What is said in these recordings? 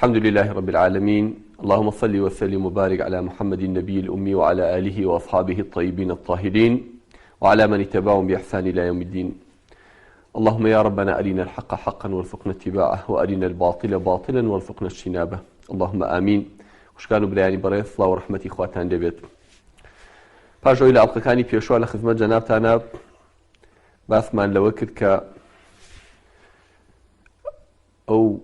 الحمد لله رب العالمين اللهم صل وسلم وبارك على محمد النبي الأمي وعلى آله وأصحابه الطيبين الطاهرين وعلى من اتبعهم بإحسان إلى يوم الدين اللهم يا ربنا أرنا الحق حقا وارزقنا اتباعه وأرنا الباطل باطلا وارزقنا اجتنابه اللهم آمين خوشکان و برایانی بەڕێز سڵاو و ڕەحمەتی خواتان لێبێت پاش ئەوەی لە ئەڵقەکانی پێشوە لە خزمەت جەنابتانە باسمان لەوە کرد کە ئەو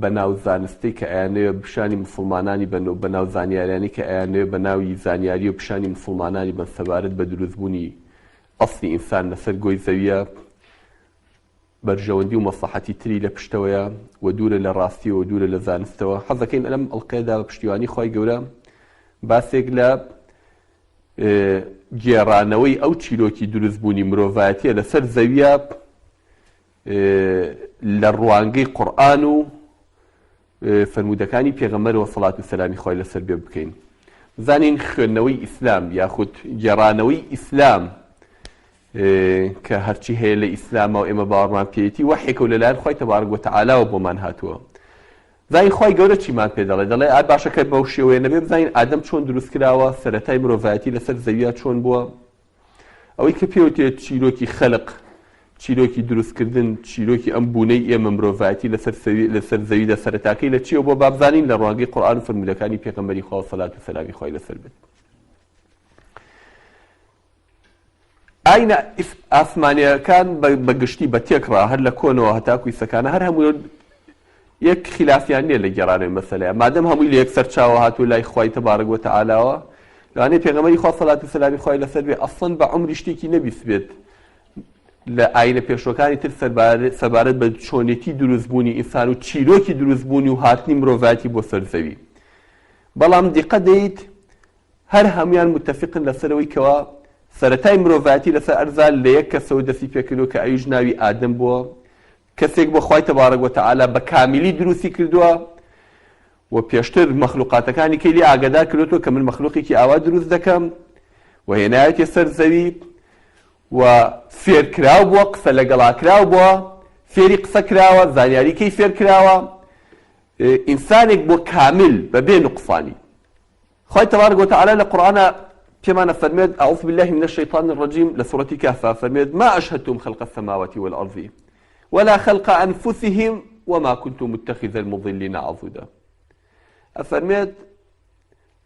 بەناو زانستەی کە ئەیانەوێ پیشانی موسڵمانانی بەن و بەناو زانیاریانی کە ئەیانەوێ بەناوی زانیاری و پیشانی موسڵمانانی بەن سەبارەت بە دروستبوونی ئەسڵی ئینسان لەسەر گۆی زەویە بەرژەوەندی و مەسڵەحەتی تری لە پشتەوەیە و دوورە لە ڕاستیەوە و دوورە لە زانستەوە حەزەکەین ئەلەم ئەڵقەیەدا بە پشتیوانی خوای گەورە باسێک لە گێڕانەوەی ئەو چیرۆکی دروستبوونی مرۆڤایەتیە لەسەر زەویە لە ڕوانگەی قورئان و فەرموودەکانی پێغەمبەرەوە سەڵات و سەلامی خوای لەسەر بێ بکەین. بزانین خوێندنەوەی ئیسلام یاخود گێڕانەوەی ئیسلام کە هەرچی هەیە لە ئیسلامە و ئێمە باوەڕمان پێیەتی وەحێکە و لەلایەن خوای تەبارک وتەعالاوە بۆمان هاتووە. زانین خوای گەورە چیمان پێ دەڵێ دەڵێ ئا باشە کە بەو شێوەیە نەبێ بزانین ئادەم چۆن دروست کراوە سەرەتای مرۆڤایەتی لەسەر زەویا چۆن بووە ئەوەی کە پێوترێت چیرۆکی خەلق، چیرۆکی دروستکردن، چیرۆکی ئەم بوونەی ئێمە مرۆڤایەتی لەسەر لەسەر زەویدا سەرەتاکەی لە چیەوە بووە با بزانین لە ڕوانگەی قورئان و فەرموودەکانی پێغەمبەری خوا و سەلات و سەلامی خوای لەسەر بێت. ئاینە ئاسمانیەکان بە گشتی بە تێکڕا هەر لە کۆنەوە هەتاکو ئیسەکانە هەر هەموو یەک خیلافیان نیە لە گێڕانەوەی مەسەلەیە مادەم هەمووی لە یەک سەرچاوە هاتووە لای خوای تبارک و تعالاوە لەوانەیە پێغەمبەری خوا سەلات و سەلامی خوای لەسەر بێ ئەسڵەن بە عومری شتێکی نەبیستبێت لە ئاینە پێشوەکانی تر سەبارەت بە چۆنێتی دروستبوونی ئینسان و چیرۆکی دروستبوونی و هاتنی مرۆڤایەتی بۆ سەر زەوی بەڵام دیقە دەیت هەر هەموویان متفقن لەسەرەوەی کەوا سەرەتای مرۆڤایەتی لەسەر ئەرزا لە یەک کەسەوە دەستی پێکردووە کە ئەویش ناوی ئادەم بووە کەسێک بووە خوای تبارک و تعالی بە کامیلی دروستی کردووە و پێشتر مەخلوقاتەکانی کەی لێ ئاگادار کردووە کە من مەخلوقێکی ئاوا دروست دەکەم و هێنایەتیە سەر زەوی و فێرکراو بووە قسە لەگەڵاکراو بووە فێری قسە کراوە زانیاری کەی فێر کراوە ئینسانێک بووە کامل بەبێ نوقسانی خوای تبارک و تعالی لە قورئانا پێمان ئەفەرموێت، اعوذ باللە من الشیطان الرجیم، لە سورەتی کهفا فەرموێت، ما اشهدتهم خلق السماوات والارض ولا خلق انفسهم وما كنت متخذ المضلین عضدا. ئەفەرموێت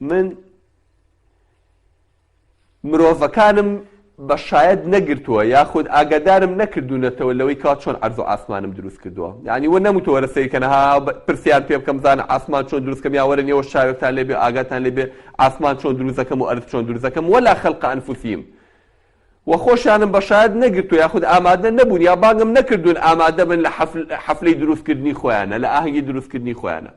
من مرۆڤەکانم بە شایەت نەگرتووە یاخود ئاگادارم نەکردوونەتەوە لەوەی کەوا چۆن عەرز و عاسمانم دروست کردووە یانی وە نەموتووە وەرە سەیر کەن ها پرسیار پێ بکەم بزانە عاسمان چۆن دروست کەم یا وەرن ئێوەش چاوێکتان لێ بێ ئاگاتان لێ بێ عاسمان چۆن دروست دەکەم و ئەرز چۆن دروست دەکەم ولا خلق انفسهم وە خۆشیانم بە شایەت نەگرتووە یاخود ئامادە نەبوون یا بانگم نەکردوون ئامادە بن لە حەفلەی دروستکردنی خۆیانە لە ئاهەنگی دروستکردنی خۆیانە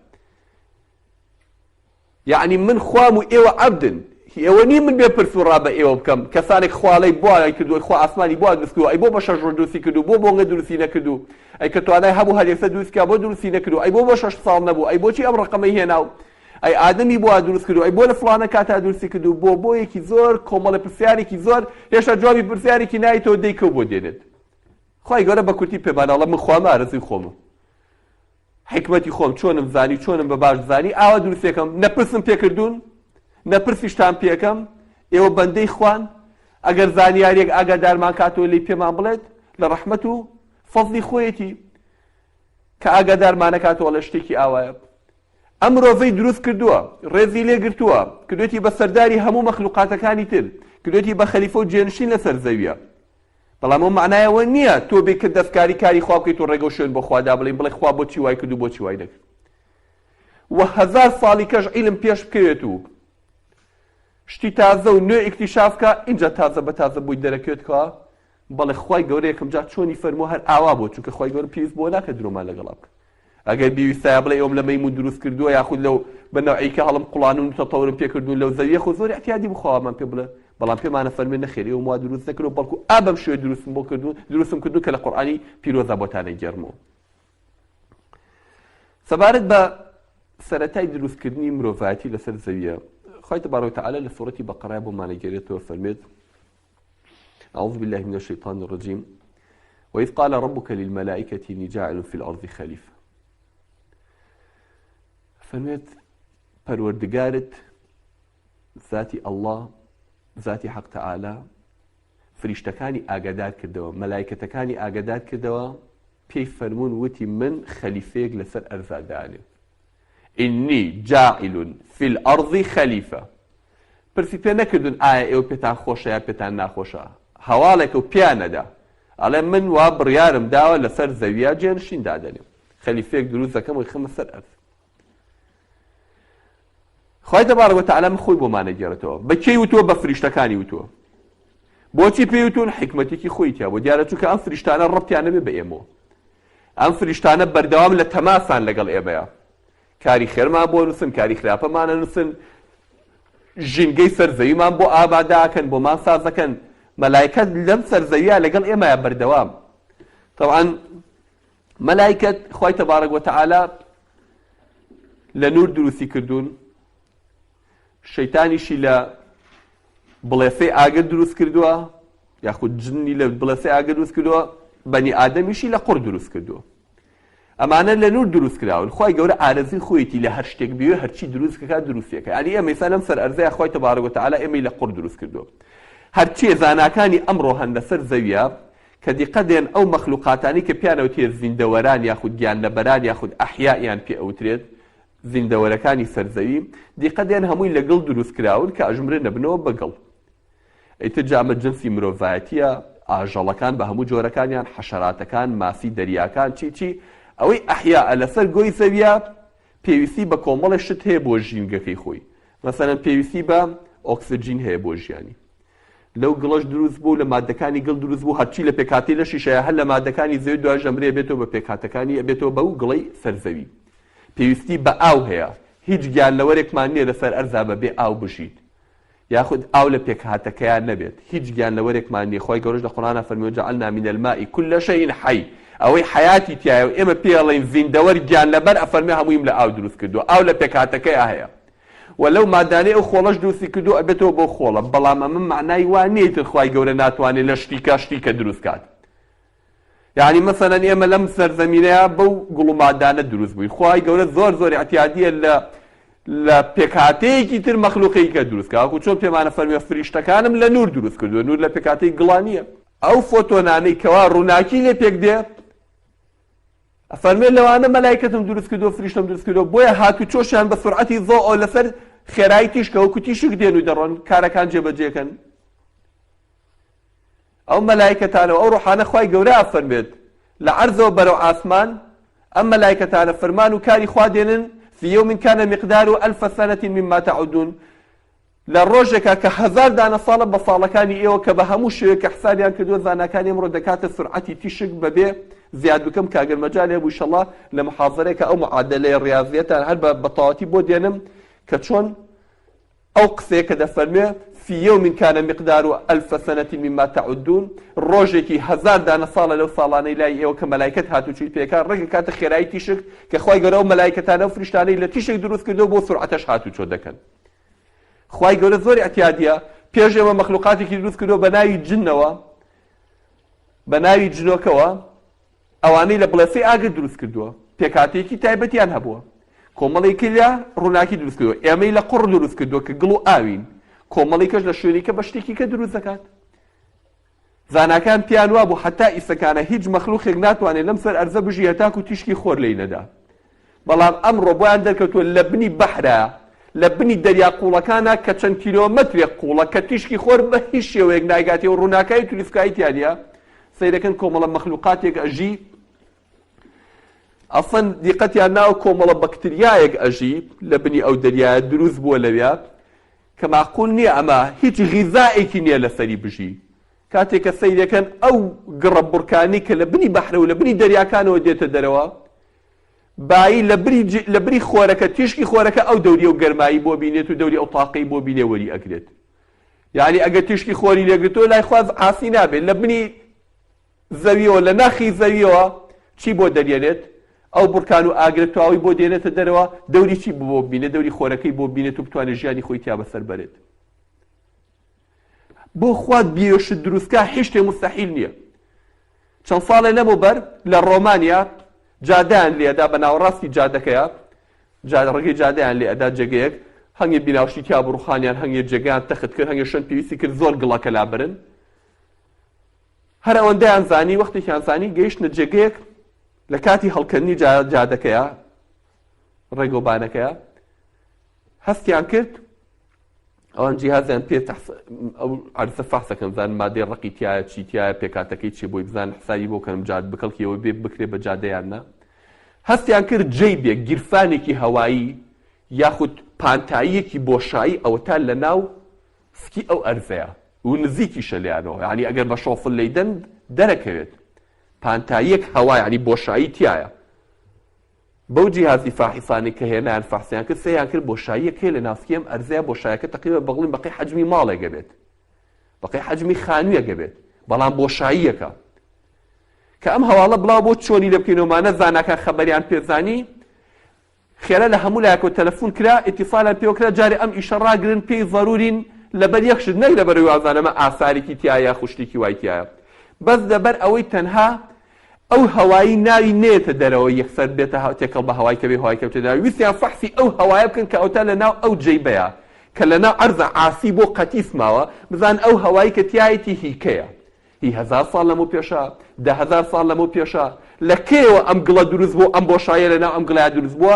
یەعنی من خوام و ئێوە عەبدن، هی ئێوە نیم من بێ پرس و ڕا بە ئێوە بکەم، کەسانێک خوا ئەڵێی بۆ ئای کردوو، ئەی خوا ئاسمانی بۆ وا دروست کردوو، ئەی بۆ بە شەش ڕۆژ دروستی کردوو، بۆ بۆنگە دروستی نەکردوو، ئەی کە توانای هەبوو هەر یەکسەر دروستی کا بۆ دروستی نەکردوو، ئەی بۆ بۆ شەش ساڵ نەبوو، ئەی بۆچی ئەم ڕەقەمەی هێنا و ئەی ئادەمی بۆ وا دروست کردوو، ئەی بۆ لە فڵانە کاتا دروستی کردوو، بۆ بۆیەکی زۆر کۆمەڵە پرسیارێکی زۆر هێشتا جوابی پرسیارێکی نایتەوە دەیکەو بۆ دێنێت. خوای گەورە بە کورتی پێمان ئەڵێ من خوام ئارەزووی خۆمم. حیکمەتی خۆم چۆنم زانی چۆنم بە باش زانی ئاوا دروستێکەم نە پرسم پێکردوون نە پرسیشتان پێکەم ئێوە بەندەی خوان ئەگەر زانیاریەک ئاگادارمان کاتەوە لێی پێمان بڵێت لە ڕەحمەت و فەزلی خۆیەتی کە ئاگادارمانەکاتەوە لە شتێکی ئاوایە ئەم مرۆڤەی دروست کردووە ڕێزی لێ گرتووە کردوێتی بە سەرداری هەموو مەخلوقاتەکانی تر کردوێتی بە خەلیفە و جێنشین لەسەر زەویە بەڵام ئەو مەعنای ئەوە نییە تۆ بێی کە دەستکاری کاری خوا بکەیت و ڕێگە و شوێن بۆ خوا دابڵێی بڵێ خوا بۆچی وای کرد و بۆچی وای نەکرد و هەزار ساڵی کەش عیلم پێش بکەوێت و شتی تازە و نوێ ئیکتیشاف کە ئینجا تازە بە تازە بۆی دەرەکەوێت کەوا بەڵێ خوای گەورە یەکەم جار چۆنی فەرمووە هەر ئاوا بووە چونکە خوای گەورە پێویست بۆ ناکە درۆمان لەگەڵا بکە ئەگەر بیویستایە بڵێ ئێوەم لە مەیمون دروست کردووە یاخود لەو بە نەوعی کە هەڵم قوڵانون و تەتەورم پێ کردوون لەو زەویە خۆ زۆر ئیعتیادی بوو خوامان پێ بڵێ بەڵام پێمانە فەرمێ نەخێر ئێوەم وا دروست نەکردووە بەڵکو ئا بەم شێوەیە دروستم بۆ کردوون دروستم کردوون کە لە قورئانی پیرۆزا بۆتان ئەگێڕمەوە سەبارەت بە سەرەتای دروستکردنی مرۆڤایەتی لەسەر زەویە خوای تبارک وتعالی لە سوڕەتی بەقەرە بۆمان ئەگێرێتەوە فەرمێت أعوذ بالله من الشيطان الرجيم وإذ قال ربك للملائكة إني جاعل في الأرض خليفة. فەرمێت پەروەردگارت زاتی اللە زاتی حەق تەعالا فریشتەکانی ئاگادار کردەوە مەلایکەتەکانی ئاگادار کردەوە پێی فەرموون وتی من خەلیفەیەک لەسەر ئەرزا دانێم ئینی جاعل فی الارض خەلیفە پرسی پێ نەکردون ئایا ئێوە پێتان خۆشە یا پێتان ناخۆشە هەواڵێکە و پێیان نەدا ئەڵێ من وا بڕیارم داوە لەسەر زەویە جێنشین دادەنێم خەلیفەیەک دروست دەکەم و خەمە سەر ئەرز خوای تبارک و تعالی من خۆی بۆمان ئەگێڕێتەوە بە کێی وتووە بە فریشتەکانی وتووە بۆچی پێی وتون حیکمەتێکی خۆی تیا بۆ دیارە چونکە ئەم فریشتانە ڕەبتیان نەبێ بە ئێمەوە ئەم فریشتانە بەردەوام لە تەماسان لەگەڵ ئێمەیە کاری خێرمان بۆ نووسن کاری خراپەمانە نووسن ژینگەی سەر زەویمان بۆ ئاماداکەن بۆمان سازەکەن مەلایکەت لەم سەر زەویە لەگەڵ ئێمەیە بەردەوام طبعا مەلایکەت خوای تبارک وتعالی لە نور دروستی کردوون شەیتانیشی لە بڵێسەی ئاگر دروست کردووە یاخود جنی لە بڵێسەی ئاگر دروست کردووە بەنی ئادەمیشی لە قوڕ دروست کردووە ئەمانە لە نور دروست کراون خوای گەورە ئارەزوی خۆیەتی لە هەر شتێک بوێ هەرچی دروست کەکات دروستیەکە یعنی ئێمە ئێستا لەم سەر ئەرزەیە خوای تبارک وتعالی ئێمەی لە قوڕ دروست کردووە هەرچیە زاناکانی ئەمڕۆ هەن لەسەر زەویە کە دیقەت دێن ئەو مەخلوقاتانەی کە پێیان ئەوترێت زیندەوەران یاخود گیانلەبەران یاخود ئەحیاء یان پێ ئەوترێت زیندەوەرەکانی سەر زەوی دیقەت دێن هەمووی لە گڵ دروست کراون کە ئەژمرێن ئەبنەوە بە گڵ ئیتر جا ئەمە جنسی مرۆڤایەتیە ئاژەڵەکان بە هەموو جۆرەکانیان حەشەراتەکان ماسی دەریاکان چی چی ئەوەی ئەحیاء لەسەر گۆی زەویە پێویستی بە کۆمەڵێ شت هەیە بۆ ژینگەکەی خۆی مەسەلەن پێویستی بە ئۆکسجین هەیە بۆ ژیانی لەو گڵەش دروست بوو لە مادەکانی گڵ دروست بوو هەرچی لە پێکهاتەی لەشیش هەیە هەر لە مادەکانی زەوی دوای ژەمرێ بێتەوە بە پێکهاتەکانی ئەبێتەوە بەو گڵەی سەر زەوی پێویستی بە ئاو هەیە هیچ گیانلەوەرێکمان نییە لەسەر ئەرزا بەبێ ئاو بژیت یاخود ئاو لە پێکهاتەکەیان نەبێت هیچ گیانلەوەرێکمان نییە خوای گەورەش لە قورئانا فەرمووی جعلنا من الماء كل شيء حي ئەوەی حەیاتی تیایە و ئێمە پێی ئەڵێین زیندەوەر گیانلەبەر ئەفەرموێ هەموویم لە ئاو دروست کردووە ئاو لە پێکهاتەکەیا هەیە وە لەو مادانەی ئەو خۆڵەش دروستی کردووە ئەبێتەوە بەو خۆڵە بەڵام ئەمە مەعنای وا نیە ئیتر خوای گەورە ناتوانێت لە شتیکە شتیکە دروست کات یعنی مەسەلەن ئێمە لەم سەرزەمینەیە بەو گوڵ و مادانە دروست بووین خوای گەورە زۆر زۆر اعتیادیە لە لە پێکهاتەیەکی تر مەخلوقێکی کە دروست کە وەکو چۆن پێمانە فەرمیە فریشتەکانم لە نور دروست کردووە نور لە پێکهاتەی گڵانیە ئەو فۆتۆنانەی کەوا ڕووناکی لێ پێک دێ ئەفەرموێ لەوانە مەلایکەتم دروست کردووە فریشتەم دروست کردووە بۆیە هاتوچۆشیان بە سورعەتی زۆئ لەسەر خێرایی تیشکە وەکو تیشک دێن و دەڕۆن کارەکان جێبەجێکەن ئەو مەلایکەتانە و ئەو ڕۆحانە خوای گەورە ئەفەرموێت لە عەرزەوە بەرەو ئاسمان ئەم مەلایکەتانە فەرمان و کاری خوا دێنن فی یوم کان مقداره الف سنة مما تعدون لە ڕۆژێکا کە هەزار دانە ساڵە بە ساڵەکانی ئێوە کە بە هەموو شێوەیەک کە حسابیان کردووە زاناکانی ئەمڕۆ دەکاتە سورعەتی تیشک بەبێ زیاد بکەم کە ئەگەر مەجال هەبوو ئیشەڵا لە محازەرەیەکا ئەو معادەلەیە ڕیازیەتان هەر بە بەتەواوەتی بۆ دێنم کە چۆن ئەو قسەیە کە دەفەرموێ فی یوم کان مقداره الف سنة مما تعدون ڕۆژێکی هەزار دانە ساڵە لەو ساڵانەی لای ئێوە کە مەلایکەت هاتوچوی پێکا ڕێک ئەکاتە خێرایی تیشک کە خوای گەورە ئەو مەلایکەتانە و فریشتانەی لە تیشک دروست کردووە بۆ سورعەتەش هاتوچۆ دەکەن خوای گەورە زۆر ئیعتیادیە پێش ئێمە مەخلوقاتێکی دروست کردووە بە ناوی جنەوە بە ناوی جنۆکەوە ئەوانەی لە بڵێسەی ئاگر دروست کردووە پێکهاتەیەکی تایبەتیان هەبووە کۆمەڵێکی لە ڕووناکی دروست کردووە ئێمەی لە قوڕ دروست کردووە کە گڵ و ئاوین کۆمەڵی کەش لە شوێنیکە بە شتێکی کە دروست دەکات زاناکان پێیان وابوو هەتا ئیسەکانە هیچ مەخلوقێک ناتوانێت لەم سەر ئەرزە بژی هەتاکو تیشکی خۆر لێی نەدا بەڵام ئەمڕۆ بۆیان دەرکەوتووە لە بنی بەحرا لە بنی دەریا قوڵەکانا کە چەند کیلۆمەترێک قوڵە کە تیشکی خۆر بە هیچ شێوەیەک نایگاتێ و ڕووناکایی و تریسکایی تیا نییە سەیرەکەن کۆمەڵە مەخلوقاتێک ئەژی ئەسڵەن دیقەتیان ناوە کۆمەڵە بەکتریایەک ئەژی لە بنی ئەو دەریایە دروست بووە لەویا کە ماقول نییە ئەمە هیچ غیزائێکی نییە لەسەری بژی کاتێک کە سەیرەکەن ئەو گڕە بڕکانی کە لە بنی بەحرە و لە بنی دەریاکانەوە دێتە دەرەوە بایی لە بری لە بری خۆرەکە تیشکی خۆرەکە ئەو دەوری ئەو گەرمایی بۆ بینێت و دەوری ئەو تاقەی بۆ بینێ وەری ئەگرێت یعنی ئەگەر تیشکی خۆری لێگرتەوە لای خواز عاسی نابێت لە بنی زەویەوە لە ناخی زەویەوە چی بۆ دەریێنێت ئەو بڕکان و ئاگرە تواوی بۆ دێنێتە دەرەوە دەوری چی بۆ بینێت دەوری خۆرەکەی بۆ بینێت و بتوانێت ژیانی خۆی تیا بەسەر بەرێت بۆ خوات بیرە شت دروستکا هیچ شتێ مستحیل نییە چەند ساڵێ لەمەوبەر لە ڕۆمانیا جادەیان لێدا بە ناوەڕاستی جادەکەیا. جادە ڕێگەی جادەیان لێ ئەدا جێگەیەک هەنگێ بیناوشتی تیا بوو ڕوخانیان هەنگێ جێگەیان تەخت کرد هەنگێ شوێن پێویستی کرد زۆر گڵەکە لابرن هەر ئەوەندەیان زانی وەختێکیان زانی گەیشتنە جێگەیەک لە کاتی هەڵکەندنی جادەکەیە ڕێگەوبانەکەیە هەستیان کرد ئەوان جیهازیان پێ ئەو عەرزە فەحسەکەن بزانن مادەی ڕەقی تایە چی تایە پێکاتەکەی چی بۆی بزانن حسابی بۆ کەن جاد بکەڵکی ئەوە بێ بکرێ بە جادەیان نا هەستیان کرد جێی بێ گیرفانێکی هەوایی یاخود پانتاییەکی بۆشایی ئەوەتا لە ناو سکی ئەو ئەرزەیە و نزیکیشە لێیانەوە یعنی ئەگەر بە شۆفڵ لێیدەن دەرەکەوێت پانتاییەک هەوا یعنی بۆشایی تایە بەو جیهازی فاحیسانەی کە هێنایان فەحسیان کرد سەیریان کرد بۆشاییەک هەیە لە ناوسکی ئەم ئەرزەیا بۆشایەکە تەقریبا بەغڵین بەقەی حەجمی ماڵێک ئەبێت بەقەی حەجمی خانوویەک ئەبێت بەڵام بۆشاییەکە کە ئەم هەواڵە بڵاو بۆ چۆنی لێ بکەینەوە مانە زاناکان خەبەریان پێزانی خێرا لە هەموو لایەکەوە تەلەفون کرا ئیتیسالیان پێوە کرا جارێ ئەم ئیشە ڕاگرن پێی زەرورین لەبەر یەک شت نەک لەبەر وازانەمە ئاسارێکی تایە یاخود شتێکی وای تایە بەس لەبەر ئەوەی تەنها ئەو هەوایی ناوی نەیەتە دەرەوە یەکسەر بێتە تێکەڵ بە هەوای کە بێ هەوای کەوتە دەرەوە ویستیان فەحسی ئەو هەوایە بکەن کە ئەوتا لە ناو ئەو جەیبەیە کە لە ناو عەرزە عاسی بۆ قەتیس ماوە بزان ئەو هەوایی کە تیایەتی هی کەیە هی هەزار ساڵ لەمەو پێشە 10,000 ساڵ لەمەو پێشە لە کەیەوە ئەم گڵە دروست بوو ئەم بۆشایە لە ناو ئەم گڵەیە دروست بووە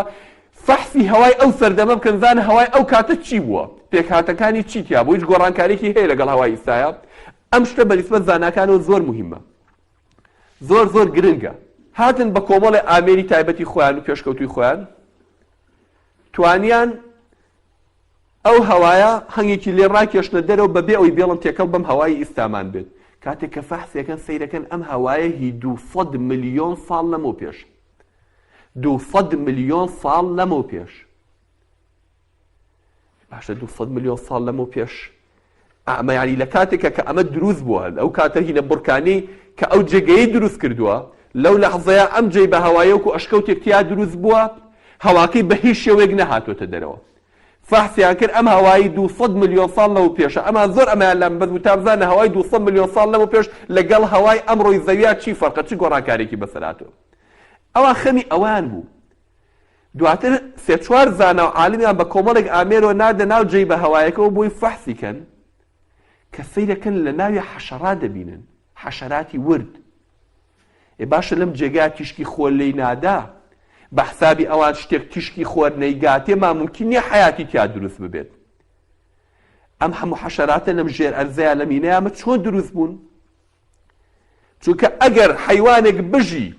فەحسی هەوای ئەو سەردەمە بکەن زان هەوای ئەو کاتە چی بووە پێکهاتەکانی چی تیا بوو هیچ گۆڕانکاریی هەیە لەگەڵ هەوای ئیستایا ئەم شتە بە نیسبەت زاناکانەوە زۆر موهیمە زۆر زۆر گرنگە. هاتن بە کۆمەڵێ ئامێری تایبەتی خۆیان و پێشکەوتووی خۆیان توانیان ئەو هەوایە هەنگێکی لێ ڕاکێشنە دەرەوە بەبێ ئەوەی بێڵن تێکەڵ بەم هەوای ئیستامان بێت. کاتێک کە فەحسێکەن سەیرەکەن ئەم هەوایە هی 200 ملیۆن ساڵ لەمەو پێش 200 ملیۆن ساڵ لەمەو پێش باشە 200 ملیۆن ساڵ لەمەو پێش ئەمە یانی لە کاتێکە کە ئەمە دروست بووە ئەو کاتە هینە بڕکانی کە ئەو جێگەی دروست کردووە لەو لەحزەیە ئەم جێی بە هەوایەکو ئەشکەوتێک تیا دروست بووە هەواکەی بە هیچ شێوەیەک نەهاتۆتە دەرەوە فەحسیان کرد ئەم هەوایی 200 ملیۆن ساڵ لەو پێشە ئەمان زۆر ئەمەیان لام بەس تا بزانە هەوای 200 ملیۆن ساڵ لەمە پێش لەگەڵ هەوای ئەمڕۆی زەویا چی فەرقە چ گۆڕانکارێکی بەسەر هاتووە ئەوان خەمی ئەوان بوو دواتر سێ چوار زانا و عالمیان بە کۆمەڵێک ئامێرەوە ناردە ناو جەیبە هەوایەکەوە بۆی فەحسی کەن کە سەیرەکەن لە ناوی حەشەرات دەبینن حەشەراتی ورد ئێ باشە لەم جێگا تیشکی خۆر لێی نادا بە حسابی ئەوان شتێک تیشکی خۆر نەیگاتێ ما ممکن نییە حیاتی تیا دروست ببێت ئەم هەموو حەشەراتە لەم ژێر ئەرزەیە لە مینەیە چۆن دروست بوون چونکە ئەگەر حەیوانێک بژی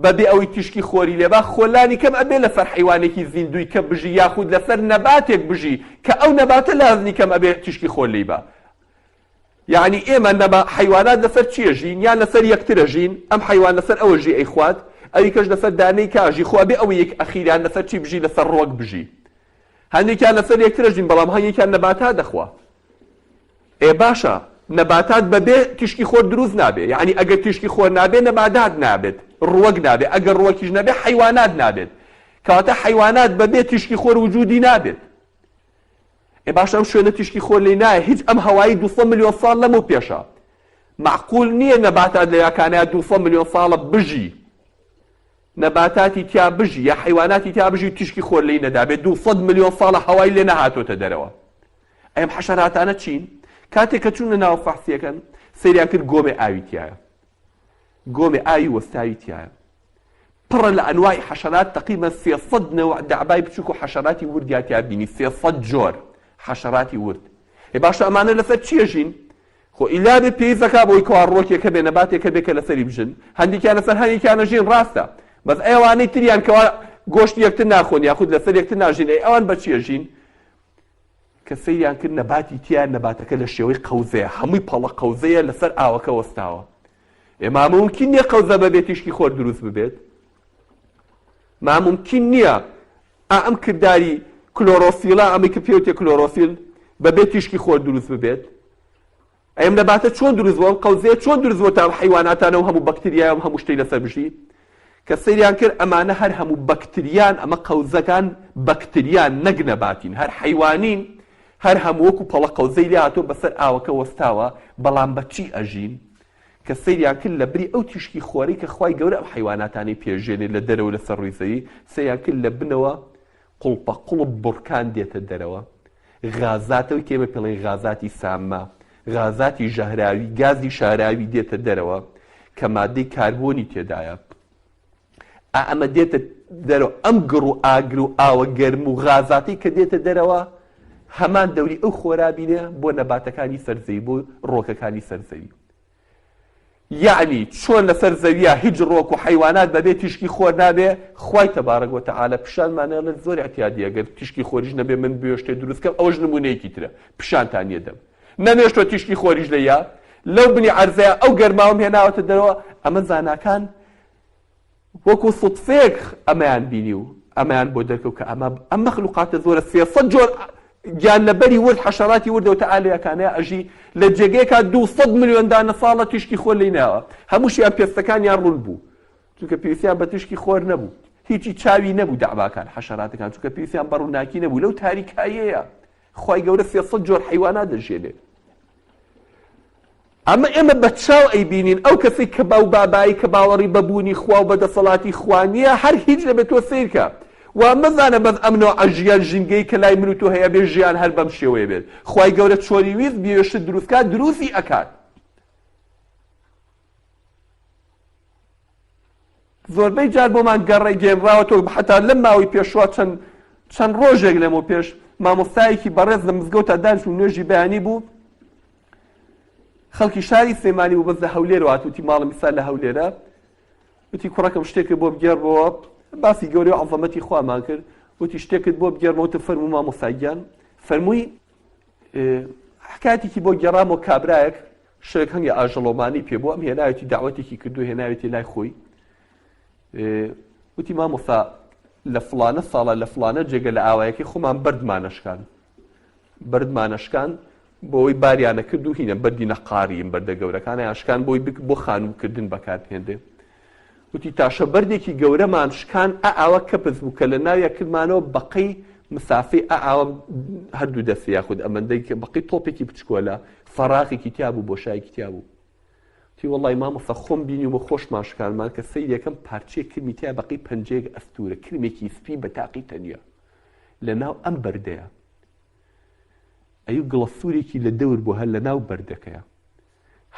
بەبێ ئەوەی تیشکی خۆری لێبا خۆ لانی کەم ئەبێ لەسەر حەیوانێکی زیندووی کە بژی یاخود لەسەر نەباتێک بژی کە ئەو نەباتە لازمی کەم ئەبێ تیشکی خۆر لێی با یعنی ئێمە نەبا حەیوانات لەسەر چیە ژین یان لەسەر یەکترە ژین ئەم حەیوان لەسەر ئەوە ژی ئەیخوات ئەوی کەش لەسەر دانەی کاژی خۆ ئەبێ ئەوە یەک ئەخیریان لەسەر چی بژی لەسەر ڕۆک بژی هەندێکیان لەسەر یەکترە ژین بەڵام هەندێکیان نەباتات دەخوا ئێ باشە نەباتات بەبێ تیشکی خۆر دروست نابێ یەعنی ئەگەر تیشکی خۆر نابێ نەبادات نابێت ڕوەک نابێ ئەگەر ڕوەکیش نەبێ حەیوانات نابێت کەواتە حەیوانات بەبێ تیشکی خۆر وجودی نابێت ئێ باشە ئەم شوێنە تیشکی خۆر لێی نایە هیچ ئەم هەوایی 200 ملیۆن ساڵ لەمەو پێشە معقول نییە نەباتات لە یاکانەیە 200 ملیۆن ساڵە بژی نەباتاتی تیا بژی یا حەیواناتی تیا بژی و تیشکی خۆر لێی نەدابێت 200 ملیۆن ساڵە هەوای لێ نەهاتۆتە دەرەوە ئەم حەشەراتانە چین؟ کاتێک کە چوونە ناو فەحسیەکەن سەیریان کرد گۆمێ ئاوی تیایە گۆمێ ئاوی وەستاوی تیایە پڕە لە ئەنواعی حەشەرات تقریبا 300 نەوع دەعبای بچوک و حەشەراتی وردیان تیا بینی 300 جۆر حەشەراتی ورد ئێ باشە ئەمانە لەسەر چیە ژین خۆ ئیلا بێ پێویست دەکا بۆی کەوا ڕۆکێک هەبێ نەباتێک هەبێ کە لەسەری بژن هەندێکیان لەسەر هەنێکیان ئەژین ڕاستە بەس ئەوانەی تریان کەوا گۆشتی یەکتر ناخۆن یاخود لەسەر یەکتر ناژین ئەی ئەوان بە چی ئەژین کە سەیریان کرد نەباتی تیا نەباتەکە لە شێوەی قەوزەیە هەمووی پەڵە قەوزەیە لەسەر ئاوەکە وەستاوە ئێ مامومکین نییە قەوزە بەبێ تیشکی خۆر دروست ببێت مامومکین نییە ئا ئەم کرداری کلۆرۆفیڵە ئەمەی کە پێوتێ کلۆرۆفیل بەبێ تیشکی خۆر دروست ببێت ئەم نەباتە چۆن دروست بووە ئەم قەوزەیە چۆن دروست بووە تا ئەم حەیواناتانە و هەموو بەکتریای و هەموو شتەی لەسەر بژی کە سەیریان کرد ئەمانە هەر هەموو بەکتریان ئەمە قەوزەکان بەکتریان نەک نەباتین هەر حەیوانین هەر هەموو وەکو پەڵە قەوزەی لێ هاتووە بەسەر ئاوەکە وەستاوە بەڵام بە چی ئەژین کە سەیریان کرد لە بری ئەو تیشکی خۆرەی کە خوای گەورە ئەم حەیواناتانەی پێژێنێ لە دەرەوە لەسەر ڕووی زەوی سەیریان کرد لە بنەوە. قوڵپە قوڵپ بوڕکان دێتە دەرەوە، غازات ئەوەی کە ئێمە پێڵێین غازاتی سامە، غازاتی ژەهراوی، گازی شاراوی دێتە دەرەوە کە مادەی کاربۆنی تێدایە. ئا ئەمە دێتە دەرەوە، ئەم گڕ و ئاگر و ئاوە گەرم و غازاتەی کە دێتە دەرەوە هەمان دەوری ئەو خۆرابینە بۆ نەباتەکانی سەر زەوی، بۆ ڕۆکەکانی سەر زەوی. یەعنی چۆن لەسەر زەویە هیچ ڕۆک و حەیوانات بەبێ تیشکی خۆر نابێ، خوای تبارک و تعالی پیشانمان ئەڵێت زۆر ئیعتیادیە گەر تیشکی خۆریش نەبێ من بوێ شتێ دروست کەم ئەوەش نمونەیەکی ترە پیشانتان یەدەم نەمێشتوە تیشکی خۆریش لێیە لەو بنی عەرزەیا ئەو گەرماوەم هێناوەتە دەرەوە ئەمە زاناکان وەکو سوتفەیەک ئەمەیان بینی و ئەمەیان بۆ دەرکەوت کە ئەمە ئەم مەخلوقاتە زۆرە 300 جۆر گیانلەبەری ورد حەشەراتی وردە و تەعالیەکانەیە ئەژی لە جێگەیەکا 200 ملیۆن دانە ساڵە تیشکی خۆر لێی ناوە هەمووشیان پێستەکانیان ڕوون بوو چونکە پێویستیان بە تیشکی خۆر نەبوو هیچی چاوی نەبوو دەعباکان حەشەراتەکان چونکە پێویستیان بە ڕووناکی نەبوو لەو تاریکاییەیە خوای گەورە 300 جۆر حەیوانات دەژێنێت ئەمە ئێمە بە چاو ئەیبینین، ئەو کەسەی کە باو بابایی کە باوەڕی بە بوونی خوا و بە دەسەڵاتی خوا نییە هەر هیچ نەبێت تۆ سەیرکە وا مەزانە بەس ئەم نەوعە ژیان ژینگەی کە لای من و تۆ هەیە بێ ژیان هەر بەم شێوەیە بێت خوای گەورە چۆنی ویست بیەوێ شت دروست کات دروستی ئەکات. زۆربەی جار بۆمان گەڕێ گێنراوەتەوە حەتا لەم ماوەی پێشوە چەند چەند ڕۆژێک لەمەو پێش مامۆستایەکی بەڕێز لە مزگەوتا دانیشت و نوێژی بەیانی بوو خەڵکی شاری سلێمانی بوو بەس لە هەولێر وات وتی ماڵم ئیستا لە هەولێرە وتی کوڕەکەم شتێکت بۆ بگێڕمەوە باسی گەورەی و عەزەمەتی خوامان کرد وتی شتێکت بۆ بگێڕمەوە وتم فەرموو مامۆستا گیان فەرمووی حکایەتێکی بۆ گێڕامەوە کابرایەک شەوێک هەنگێ ئاژەڵۆمانی پێ بوو ئەم هێناوێتی داوەتێکی کردو هێناوێتی لای خۆی وتی مامۆستا لە فڵانە ساڵە لە فڵانە جێگە لە ئاوایەکەی خۆمان بەردمانەشکان بەردمانەشکان بۆی باریانە کرد و هینە بەردی نەقاریم بەردە گەورەکانیان شکان بۆی بک بۆ خانووکردن بەکاربهێنرێ وتی تاشە بەردێکی گەورەمان شکان ئە ئاوە کەپس بوو کە لە ناویا کردمانەوە بەقەی مسافەی ئە ئاوە هەردوو دەستی یاخود ئەمەندەی کە بەقەی تۆپێکی بچکۆلە فەراغێکی تیا بوو بۆشایەکی تیا بوو وتی وەڵی مامۆستا خۆم بینیومە خۆشمان شکانمان کە سەیرەکەم پارچەیەک کرمی تیا بەقەی پەنجەیەک ئەستوورە کرمێکی سپی بە تاقی تەنیا لە ناو ئەم بەردەیە ئەیو گڵە سوورێکی لە دەور بوو هەر لە ناو بەردەکەیە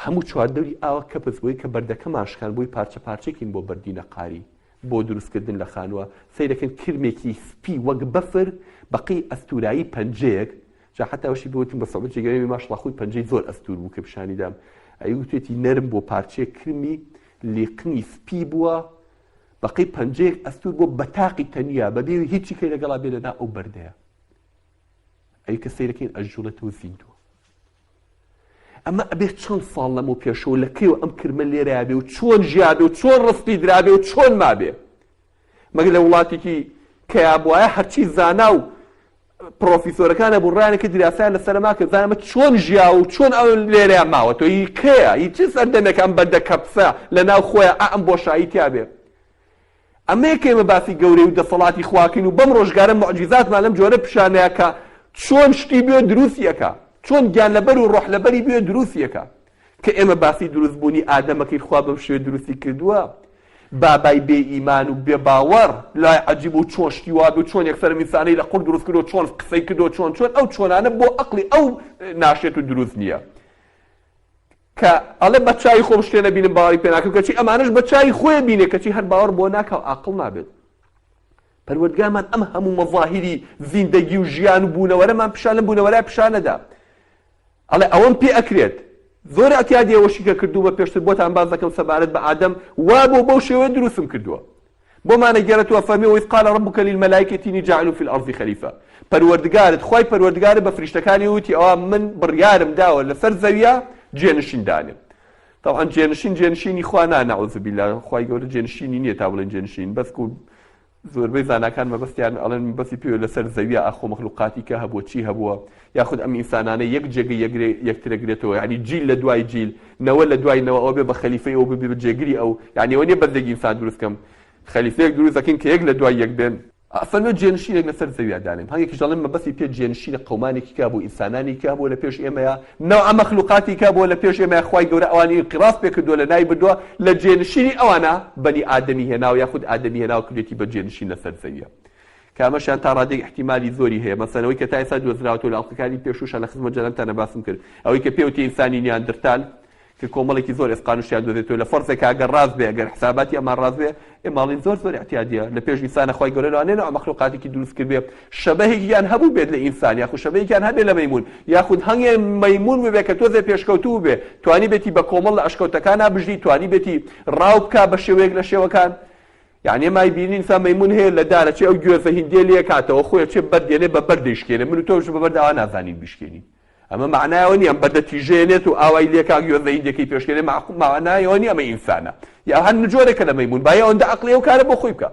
هەموو چواردەوری ئاوا کەپس بۆی کە بەردەکەمان شکان بۆی پارچە پارچەکین بۆ بەردی نەقاری بۆ دروست کردن لە خانووە سەیرەکەن کرمێکی سپی وەک بەفر بەقەی ئەستورایی پەنجەیەک جا حەتا ئەوشی پێ وتم بە سەعود جێگەرەوی ماشڵا خۆی پەنجەی زۆر ئەستور بوو کە پیشانی دام ئەی وتێتی نەرم بۆ پارچەیەک کرمی لیقنی سپی بووە بەقەی پەنجەیەک ئەستور بۆ بەتاقی تەنیا بەبێ هیچی کەی لەگەڵا بێ لەنا ئەو بەردەیە ئەی کە سەیرەکەین ئەژوڵێتەوە زیندووە ئەمە ئەبێ چەند ساڵ لەمەو پێشەوە لە کەیەوە ئەم کرمە لێرەیا بێ و چۆن ژیابێ و چۆن ڕزقی درابێ و چۆن مابێ؟ مەگەر لە وڵاتێکی کەیا بوایە هەرچی زانا و پرۆفیسۆرەکان هەبوو ڕایان کرد دیراسەیان لەسەر ما کرد زانە ئەمە چۆن ژیاوە و چۆن ئەو لێرەیا ماوەتەوە هی کەیە هی چ سەردەمێکە ئەم بەردە کەپسە لە ناو خۆیا ئا ئەم بۆشایی تیا بێ ئەمەیە کە ئێمە باسی گەورەی و دەسەڵاتی خواکەین و بەم ڕۆژگارە موعجیزاتمان لەم جۆرە پیشانەیە کە چۆن شتی بوێ دروستی ئەکا، چۆن گیانلەبەر و ڕۆح لەبەری بوێ دروستی ئەکا. کە ئێمە باسی دروست بوونی ئادەمەکەین خوا بەم شێوەیە دروستی کردووە، بابای بێ ئیمان و بێ باوەڕ لای عەجیب و چۆن شتی وا بێ و چۆن یەکسەر ئەم ئینسانەی لە قوڕ دروست کردووە چۆن قسەی کردووە چۆن چۆن ئەو چۆنانە بۆ ئەقڵی ئەو ناشێت و دروست نییە. کە ئەڵێ بە چاوی خۆم شتێ نەبینم باوەڕی پێ ناکەم کەچی ئەمانەش بە چاوی خۆی بینێ کەچی هەر باوەڕ بۆ ناکا و ئاقڵ نابێت پەروەردگارمان ئەم هەموو مەزاهیری زیندەگی و ژیان و بوونەوەرەمان پیشان لەم بوونەوەرە پیشان نەدا ئەڵێ ئەوەم پێ ئەکرێت زۆر اعتیادی ئەوەشی کە کردوومە پێشتر بۆتان باس دەکەم سەبارەت بە ئادەم وا بۆ بەو شێوەیە دروستم کردووە بۆمان ئەگێڕێتەوە فەرمی وإذ قال ربک للملائکة إنی جاعل فی الأرض خلیفە پەروەردگارت خوای پەروەردگارت بە فریشتەکانی وتی ئەوا من بڕیارم داوە لەسەر زەویە جێنشین دانێم طبعا جێنشین جێنشینی خوا نا نعوذ بالله خوای گەورە جێنشینی نییە تا بڵێن جێنشین بەس کو زۆربەی زاناکان مەبەستیان ئەڵێن مەبەستی پێوە لەسەر زەویە ئاخۆ مەخلوقاتی کە هەبووە چی هەبووە یاخود ئەم ئینسانانە یەک جێگەی یەکترەگرێتەوە یانی جیل لە دوای جیل نەوە لە دوای نەوە ئەوە بێ بە خەلیفەی ئەو ببێ بە جێگری ئەو یانی ئەوە نیە بەندێک ئینسان دروست کەم خەلیفەیەک دروست دەکەین کە یەک لە دوای یەک بێن ئەفەرموێ جێنشینێک لەسەر زەویا دانێم هەنگێکیش دەڵێن مەبەستی پێ جێنشینە قەومانێکی کا بوو ئینسانانی کا بووە لە پێش ئێمەیا نەوعە مەخلوقاتی کا بووە لە پێش ئێمەیا خوای گەورە ئەوانی ئینقراز پێ کردووە لە ناوی بردووە لە جێنشینی ئەوانە بەنی ئادەمی هێناوە یاخود ئادەمی هێناوە کردوێتی بە جێنشین لەسەر زەویە. کە ئەمەشیان تا ڕادەیەک ئیحتیمالی زۆری هەیە، مەسەلەن ئەوەی کە تا ئێستا دۆزراوەتەوە لە ئەڵقەکانی پێشووشا لە خزمەت جەنابتانا باسم کرد ئەوەی کە پێوتی ئینسانی نیاندرتال کە کۆمەڵێکی زۆر ئێسقانوشیان دۆزێتەوە لە فەرزێکا گەر ڕاست بێ گەر حساباتی ئەمان ڕاست بێ ئێمە ئەڵێین زۆر زۆر ئیعتیادیە لە پێش ئینسانە خوای گەورە لەوانەیە نەوع مەخلوقاتێکی دروست کردبێ شەبەهێکیان هەبوو بێت لە ئینسان یاخود شەبەهێکیان هەبێ لە مەیمون یاخود هەنگێ مەیمون ببێ کە تۆزێ پێشکەوتوو بێ توانی بێتی بە کۆمەڵ لە ئەشکەوتەکانا بژی توانی بێتی ڕاو بکا بە شێوەیەک لە شێوەکان یانی ئێمە ئەیبینین ئینسان مەیمون هەیە لە دار ئەچێ ئەو گوێزە هیندیە لێ کاتەوە خۆی ئەچێ بەرد دێنێ بە بەرد دەیشکێنێ من و تۆش بە بەرد ئاوا نازانین بیشکێنین ئەمە مەعنای ئەوە نییە ئەم بەردە تیژەیەنێت و ئاوای لێکا گوێزە هیندیەکەی پێشکێنێ مەعنای ئەوە نییە ئەمە ئینسانە یا هەر جۆرێکە لە مەیمون با ئەوەندە عەقڵی ئەو کارە بۆ خۆی بکا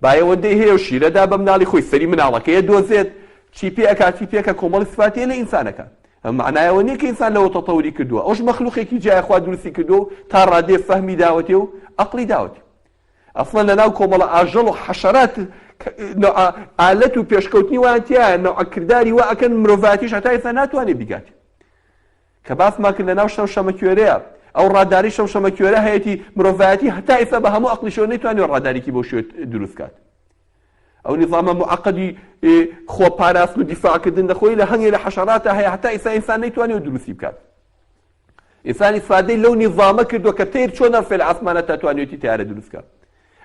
با ئەوەندەی هەیە و شیرەدا بە مناڵی خۆی سەری مناڵەکەیە دۆزێت چی پێ ئەکا چی پێکە کۆمەڵی سفاتی هەیە لە ئینسانەکان ئەمە مەعنای ئەوە نییە کە ئینسان لەوە تەتەوری کردووە ئەوش مەخلوقێکی جیایە خوا دروستی کردووە و تا ڕادەیە فەهمی داوەتێ و عەقڵی داوەتێ ئەسڵەن لەناو کۆمەڵە ئاژەڵ و حەشەرات نوعە ئالەت و پێشکەوتنی وایان تیایە نوعە کرداری وا ئەکەن مرۆڤایەتیش هەتا ئێستا ناتوانێت بیگات کە باسمان کرد لەناو شەم شەمەکوێرەیە ئەو ڕاداری شەم شەمەکوێرە هەیەتی مرۆڤایەتی هەتا ئێستا بە هەموو ئەقلیشەوە نەیتوانێت ڕادارێکی بۆ شوێت دروست کات ئەو نیزامە معقدی خۆ پاراستن و دیفاعکردن لە خۆی لە هەنگێ لە حەشەراتە هەیە هەتا ئێستا ئینسان نەیتوانێت دروستی بکات ئینسان ئیسفادەی لەو نیزامە کردووە کە تەیر چۆن ئەڕفێ لە ئاسمانە تا توانیوێتی تەیارە دروست کا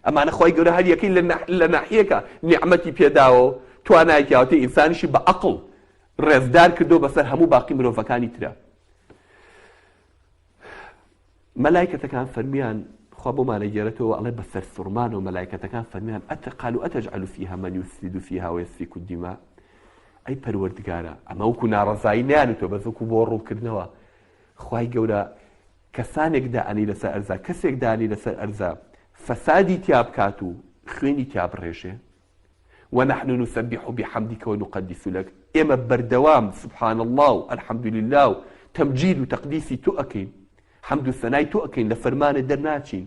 ئەمانە خوای گەورە هەر یەکەی لە ناحیەکە نیعمەتی پێداوە و توانایەکی هاوتێ ئینسانیشی بە عەقڵ ڕێزدار کردووە بەسەر هەموو باقی مرۆڤەکانی ترا مەلایکەتەکان فەرمیان خوا بۆمان ئەگێرێتەوە ئەڵێ بە سەرسوڕمانەوە مەلایکەتەکان فەرمیان قالوا أتجعل فيها من يفسد فيها ويسفك الدماء ئەی پەروەردگارا ئەمە وەکو ناڕەزایی نەیانوتوە بەس وەکو بۆ ڕوونکردنەوە خوای گەورە کەسانێک دائەنی لەسەر ئەرزا کەسێک دانی لەسەر ئەرزا فەسادی تیا بکات و خوێنی تیا بڕێژێ ونحن نسبح بحمدک ونقدس لک ئێمە بەردەوام سبحان اللە و الحمد للە و تەمجید و تەقدیسی تۆ ئەکەین حەمد و سەنای تۆ ئەکەین لە فەرمانت دەرناچین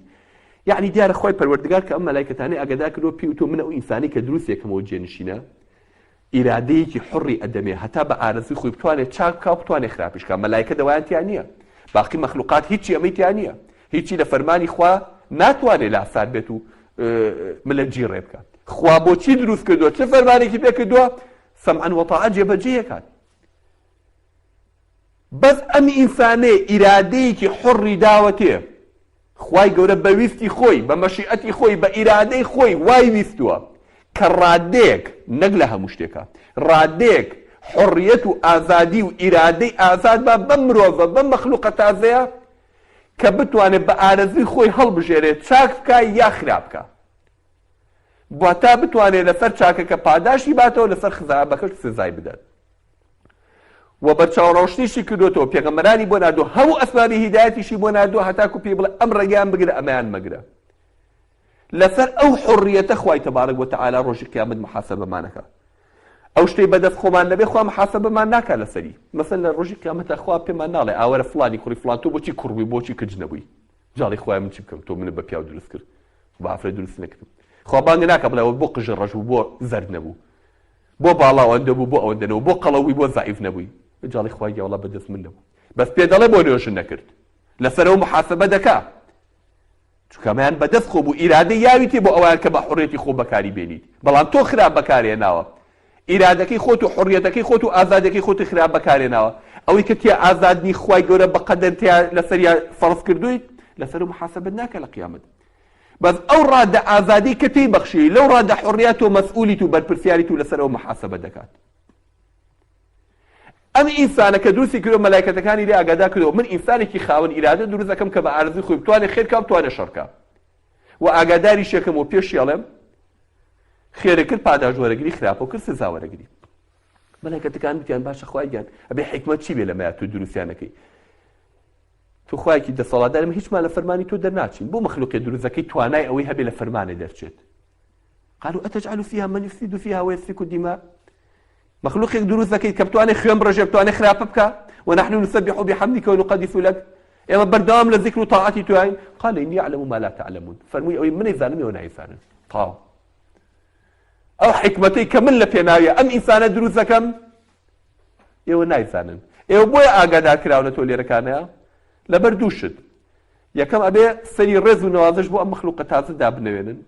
یعنی دیارە خوای پەروەردگار کە ئەم مەلایکەتانەی ئاگادار کردەوە پێی وتووە من ئەو ئینسانەی کە دروستێکەمەوە جێنشینە ئیرادەیەکی حوڕی ئەدەمێ هەتا بە ئارەزووی خۆی بتوانێ چاک بکا و بتوانێ خراپیش کا مەلایکە دەوایان تیا نییە باقی مەخلوقات هیچی ئەمەی تیا نییە هیچی لە فەرمانی خوا ناتوانێ لاسار بێت و ملە جیڕێ بکا خوا بۆچی دروست کردووە چ فەرمانێکی پێ کردووە سەمعا وەتاعە جێبەجێ کات بەس ئەم ئینسانەیە ئیرادەیەکی حوڕی داوەتێ خوای گەورە بە ویستی خۆی بە مەشیئەتی خۆی بە ئیرادەی خۆی وای ویستووە کە ڕادەیەک نەک لە هەموو شتێکا ڕادەیەک حوڕیەت و ئازادی و ئیرادەی ئازاد با بەم مرۆڤە بەم مەخلوقە تازەیە کە بتوانێت بە ئارەزووی خۆی هەڵبژێرێت چاک بکا یا خراپ بکا واتا بتوانێت لەسەر چاکەکە پاداشتی باتەوە لەسەر خراپەکەش سزای بدات و بەرچاوڕۆشنیشی کردوتەوە پێغەمبەرانی بۆ ناردووە هەموو ئەسبابی هیدایەتیشی بۆ ناردووە هەتاکو پێی بڵێ ئەم ڕێگەیان بگرە ئەمەیان مەگرە لەسەر ئەو حڕیەتە خوای تەبارک وتعالی ڕۆژی قیامەت محاسبەمانەکە ئەو شتەی بەدەست خۆمان نەبێ خوا محاسبەمان ناکا لەسەری مەسەن لە ڕۆژی قیامەتە خوا پێمان ناڵێ ئاوەرە فلانی کوڕی فلان تۆ بۆچی کوڕ بووی بۆچی کچ نەبووی جاڵی خوایە من چی بکەم تۆ منت بە پیاو دروست کرد بە ئافرەت دروست نەکردم خوا بانگ ناکا بڵێ ئەوە بۆ قژ ڕەش بوو بۆ زەرد نەبوو بۆ باڵا ئەوەندە بوو بۆ ئەوەندە نەبوو بۆ قەڵەو بووی بۆ زەعیف نەبووی جاڵی خوای گیان وەڵا بەدەست من نەبوو بەس پێ دەڵێ بۆ نوێژت نەکرد لەسەرەوە محاسبە دەکا چونکە ئەمەیان بەدەست خۆ بوو ئیرادەی یاویتێ بۆ ئەویان کە بە حڕێتی خۆ بەکاری بێنیت بەڵام تۆ خراپ بەکارێناوە ئیرادەکەی خۆت و حڕیەتەکەی خۆت و ئازادەکەی خۆتی خراپ بەکارێناوە ئەوەی کە تیا ئازادنی خوای گەورە بەقەدەر تیا لەسەریا فەرز کردوویت لەسەر محاسبەت ناکە لە قیامەت بەس ئەو ڕادە ئازادی کە پێی بەخشیوی لەو ڕادە حوڕیە تۆ مەسئولیت و بەرپرسیاریت و لەسەر ئەوە محاسەبە دەکات. ئەم ئینسانە کە دروستی کردوە مەلایکەتەکانی لێ ئاگادار کردەوە من ئینسانێکی خاوەن ئیرادە دروست ئەکەم کە بە ئارەزوی خۆی بتوانێ خێر کا بتوانێ شەڕ کا و ئاگاداریشی ئەکەم و پێشی ئەڵێم خێرە کرد پاداش وەرەگری خراپە کرد سزا وەرەگری مەلایکەتەکان وتیان باشە خوای گیان ئەبێ حیکمەت چی بێ لەمەیا تۆ دروستیانەکەی تۆ خوایەکی دەسەڵاتداری ئێمە هیچمان لە فەرمانی تۆ دەرناچین بۆ مەخلوقێ دروستەکەی توانای ئەوەی هەبێ لە فەرمانێ دەرچێت قالوا أتجعل فيها من يفسد فيها ويسفك الدماء مخلوقێک دروست دەکەیت کە بتوانێت خوێن بڕێژێ بتوانێت خراپە بکە ونحن نسبح بحمدك ونقدس لك ئێمە بەردەوام لە ذکر و طاعەتی توین قال إني أعلم ما لا تعلمون فەرمووی ئەوەی منی زانم ئێوە نایزانن تاو ئەو حکمەتەی کە من لە پێناویە ئەم ئینسانە دروست دەکەم ئێوە نایزانن ئێوە بۆیە ئاگادار کراونەتەوە لێرەکانەیە لەبەر دوو شت یەکەم ئەبێ سەری ڕێز و نەوازش بۆ ئەم مەخلوقە تازە دابنەوێنن.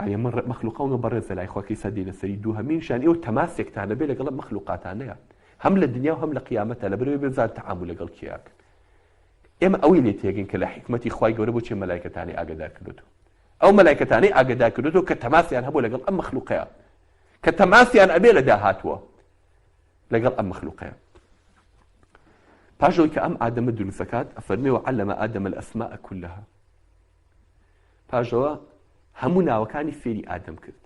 یعنی من مەخلوقەوە بەڕێزە لای خوا کەی سەدینە سەری دووهەمینشان ئێوە تەماسێکتانە بێ لەگەڵ مەخلوقاتانەیە هەم لە دنیا و هەم لە قیامەتە لەبەرەوەی بزان تەعامول لەگەڵ کێیاکەن ئێمە ئەوەی لێ تێگەین کە لە حیکمەتی خوای گەورە بۆچی مەلایکەتانی ئاگادار کردوەوە ئەو مەلایکەتانەی ئاگادار کردوەوە کە تەماسیان هەبوو لەگەڵ ئەم مەخلوقەیە کە تەماسیان ئەبێ لە داهاتووە لەگەڵ ئەم مەخلوقەیە پاش ئەوەی کە ئەم ئادەمە دروستەکات ئەفەرمێ وعلم آدم الأسماء كلها پاشەوە هەموو ناوەکانی فێری ئادەم کرد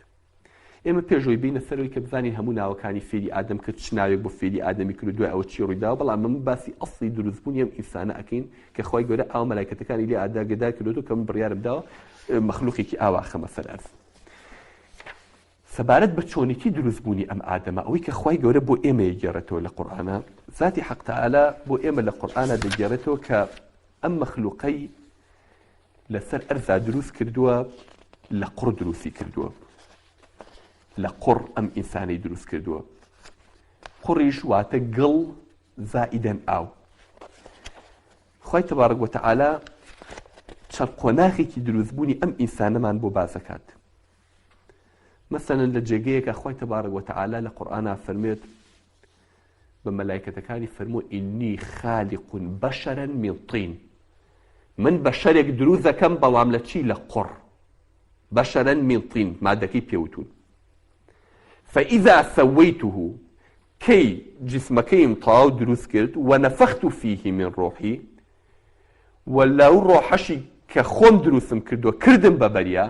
ئێمە پێشەوەی بینە سەرەوەی کە بزانین هەموو ناوەکانی فێری ئادەم کرد چ ناوێک بۆ فێری ئادەمی کرد و دوای ئەوە چی ڕوویداوە بەڵام من باسی ئەسڵی دروستبوونی ئەم ئینسانە ئەکەین کە خوای گەورە ئاوا مەلایکەتەکانی لێ ئاگادار کردووەتەوە کە من بڕیارم داوە مەخلوقێکی ئاوا خەمە سەر ئەرز. سەبارەت بە چۆنێتی دروستبوونی ئەم ئادەمە ئەوەی کە خوای گەورە بۆ ئێمە یگێڕێتەوە لە قورئانا زاتی حەق تەعالا بۆ ئێمە لە قورئانا دەگێڕێتەوە کە ئەم مەخلوقەی لەسەر ئەرزا دروست کردووە لە قوڕ دروستی کردووە لە قوڕ ئەم ئینسانەی دروست کردووە قوڕیش واتە گڵ زائیدەن ئاو خوای تبارک وتعالی چەند قۆناغێکی دروستبوونی ئەم ئینسانەمان بۆ باسەکات مەسەلەن لە جێگەیەکە خوای تبارک وتعالی لە قورئانا فەرمێت بە مەلایکەتەکانی فەرموو ئینی خالق بەشەرا من طین من بەشەرێک دروست دەکەم بەڵام لە چی لە قوڕ بەشەرا من طین مادەکەی پێوتون فإذا سويته کەی جسمەکەیم تەواو دروست کرد ونفخت فیه من روحی و لەو ڕۆحەشی کە خۆم دروستم کردووە کردم بە بەریا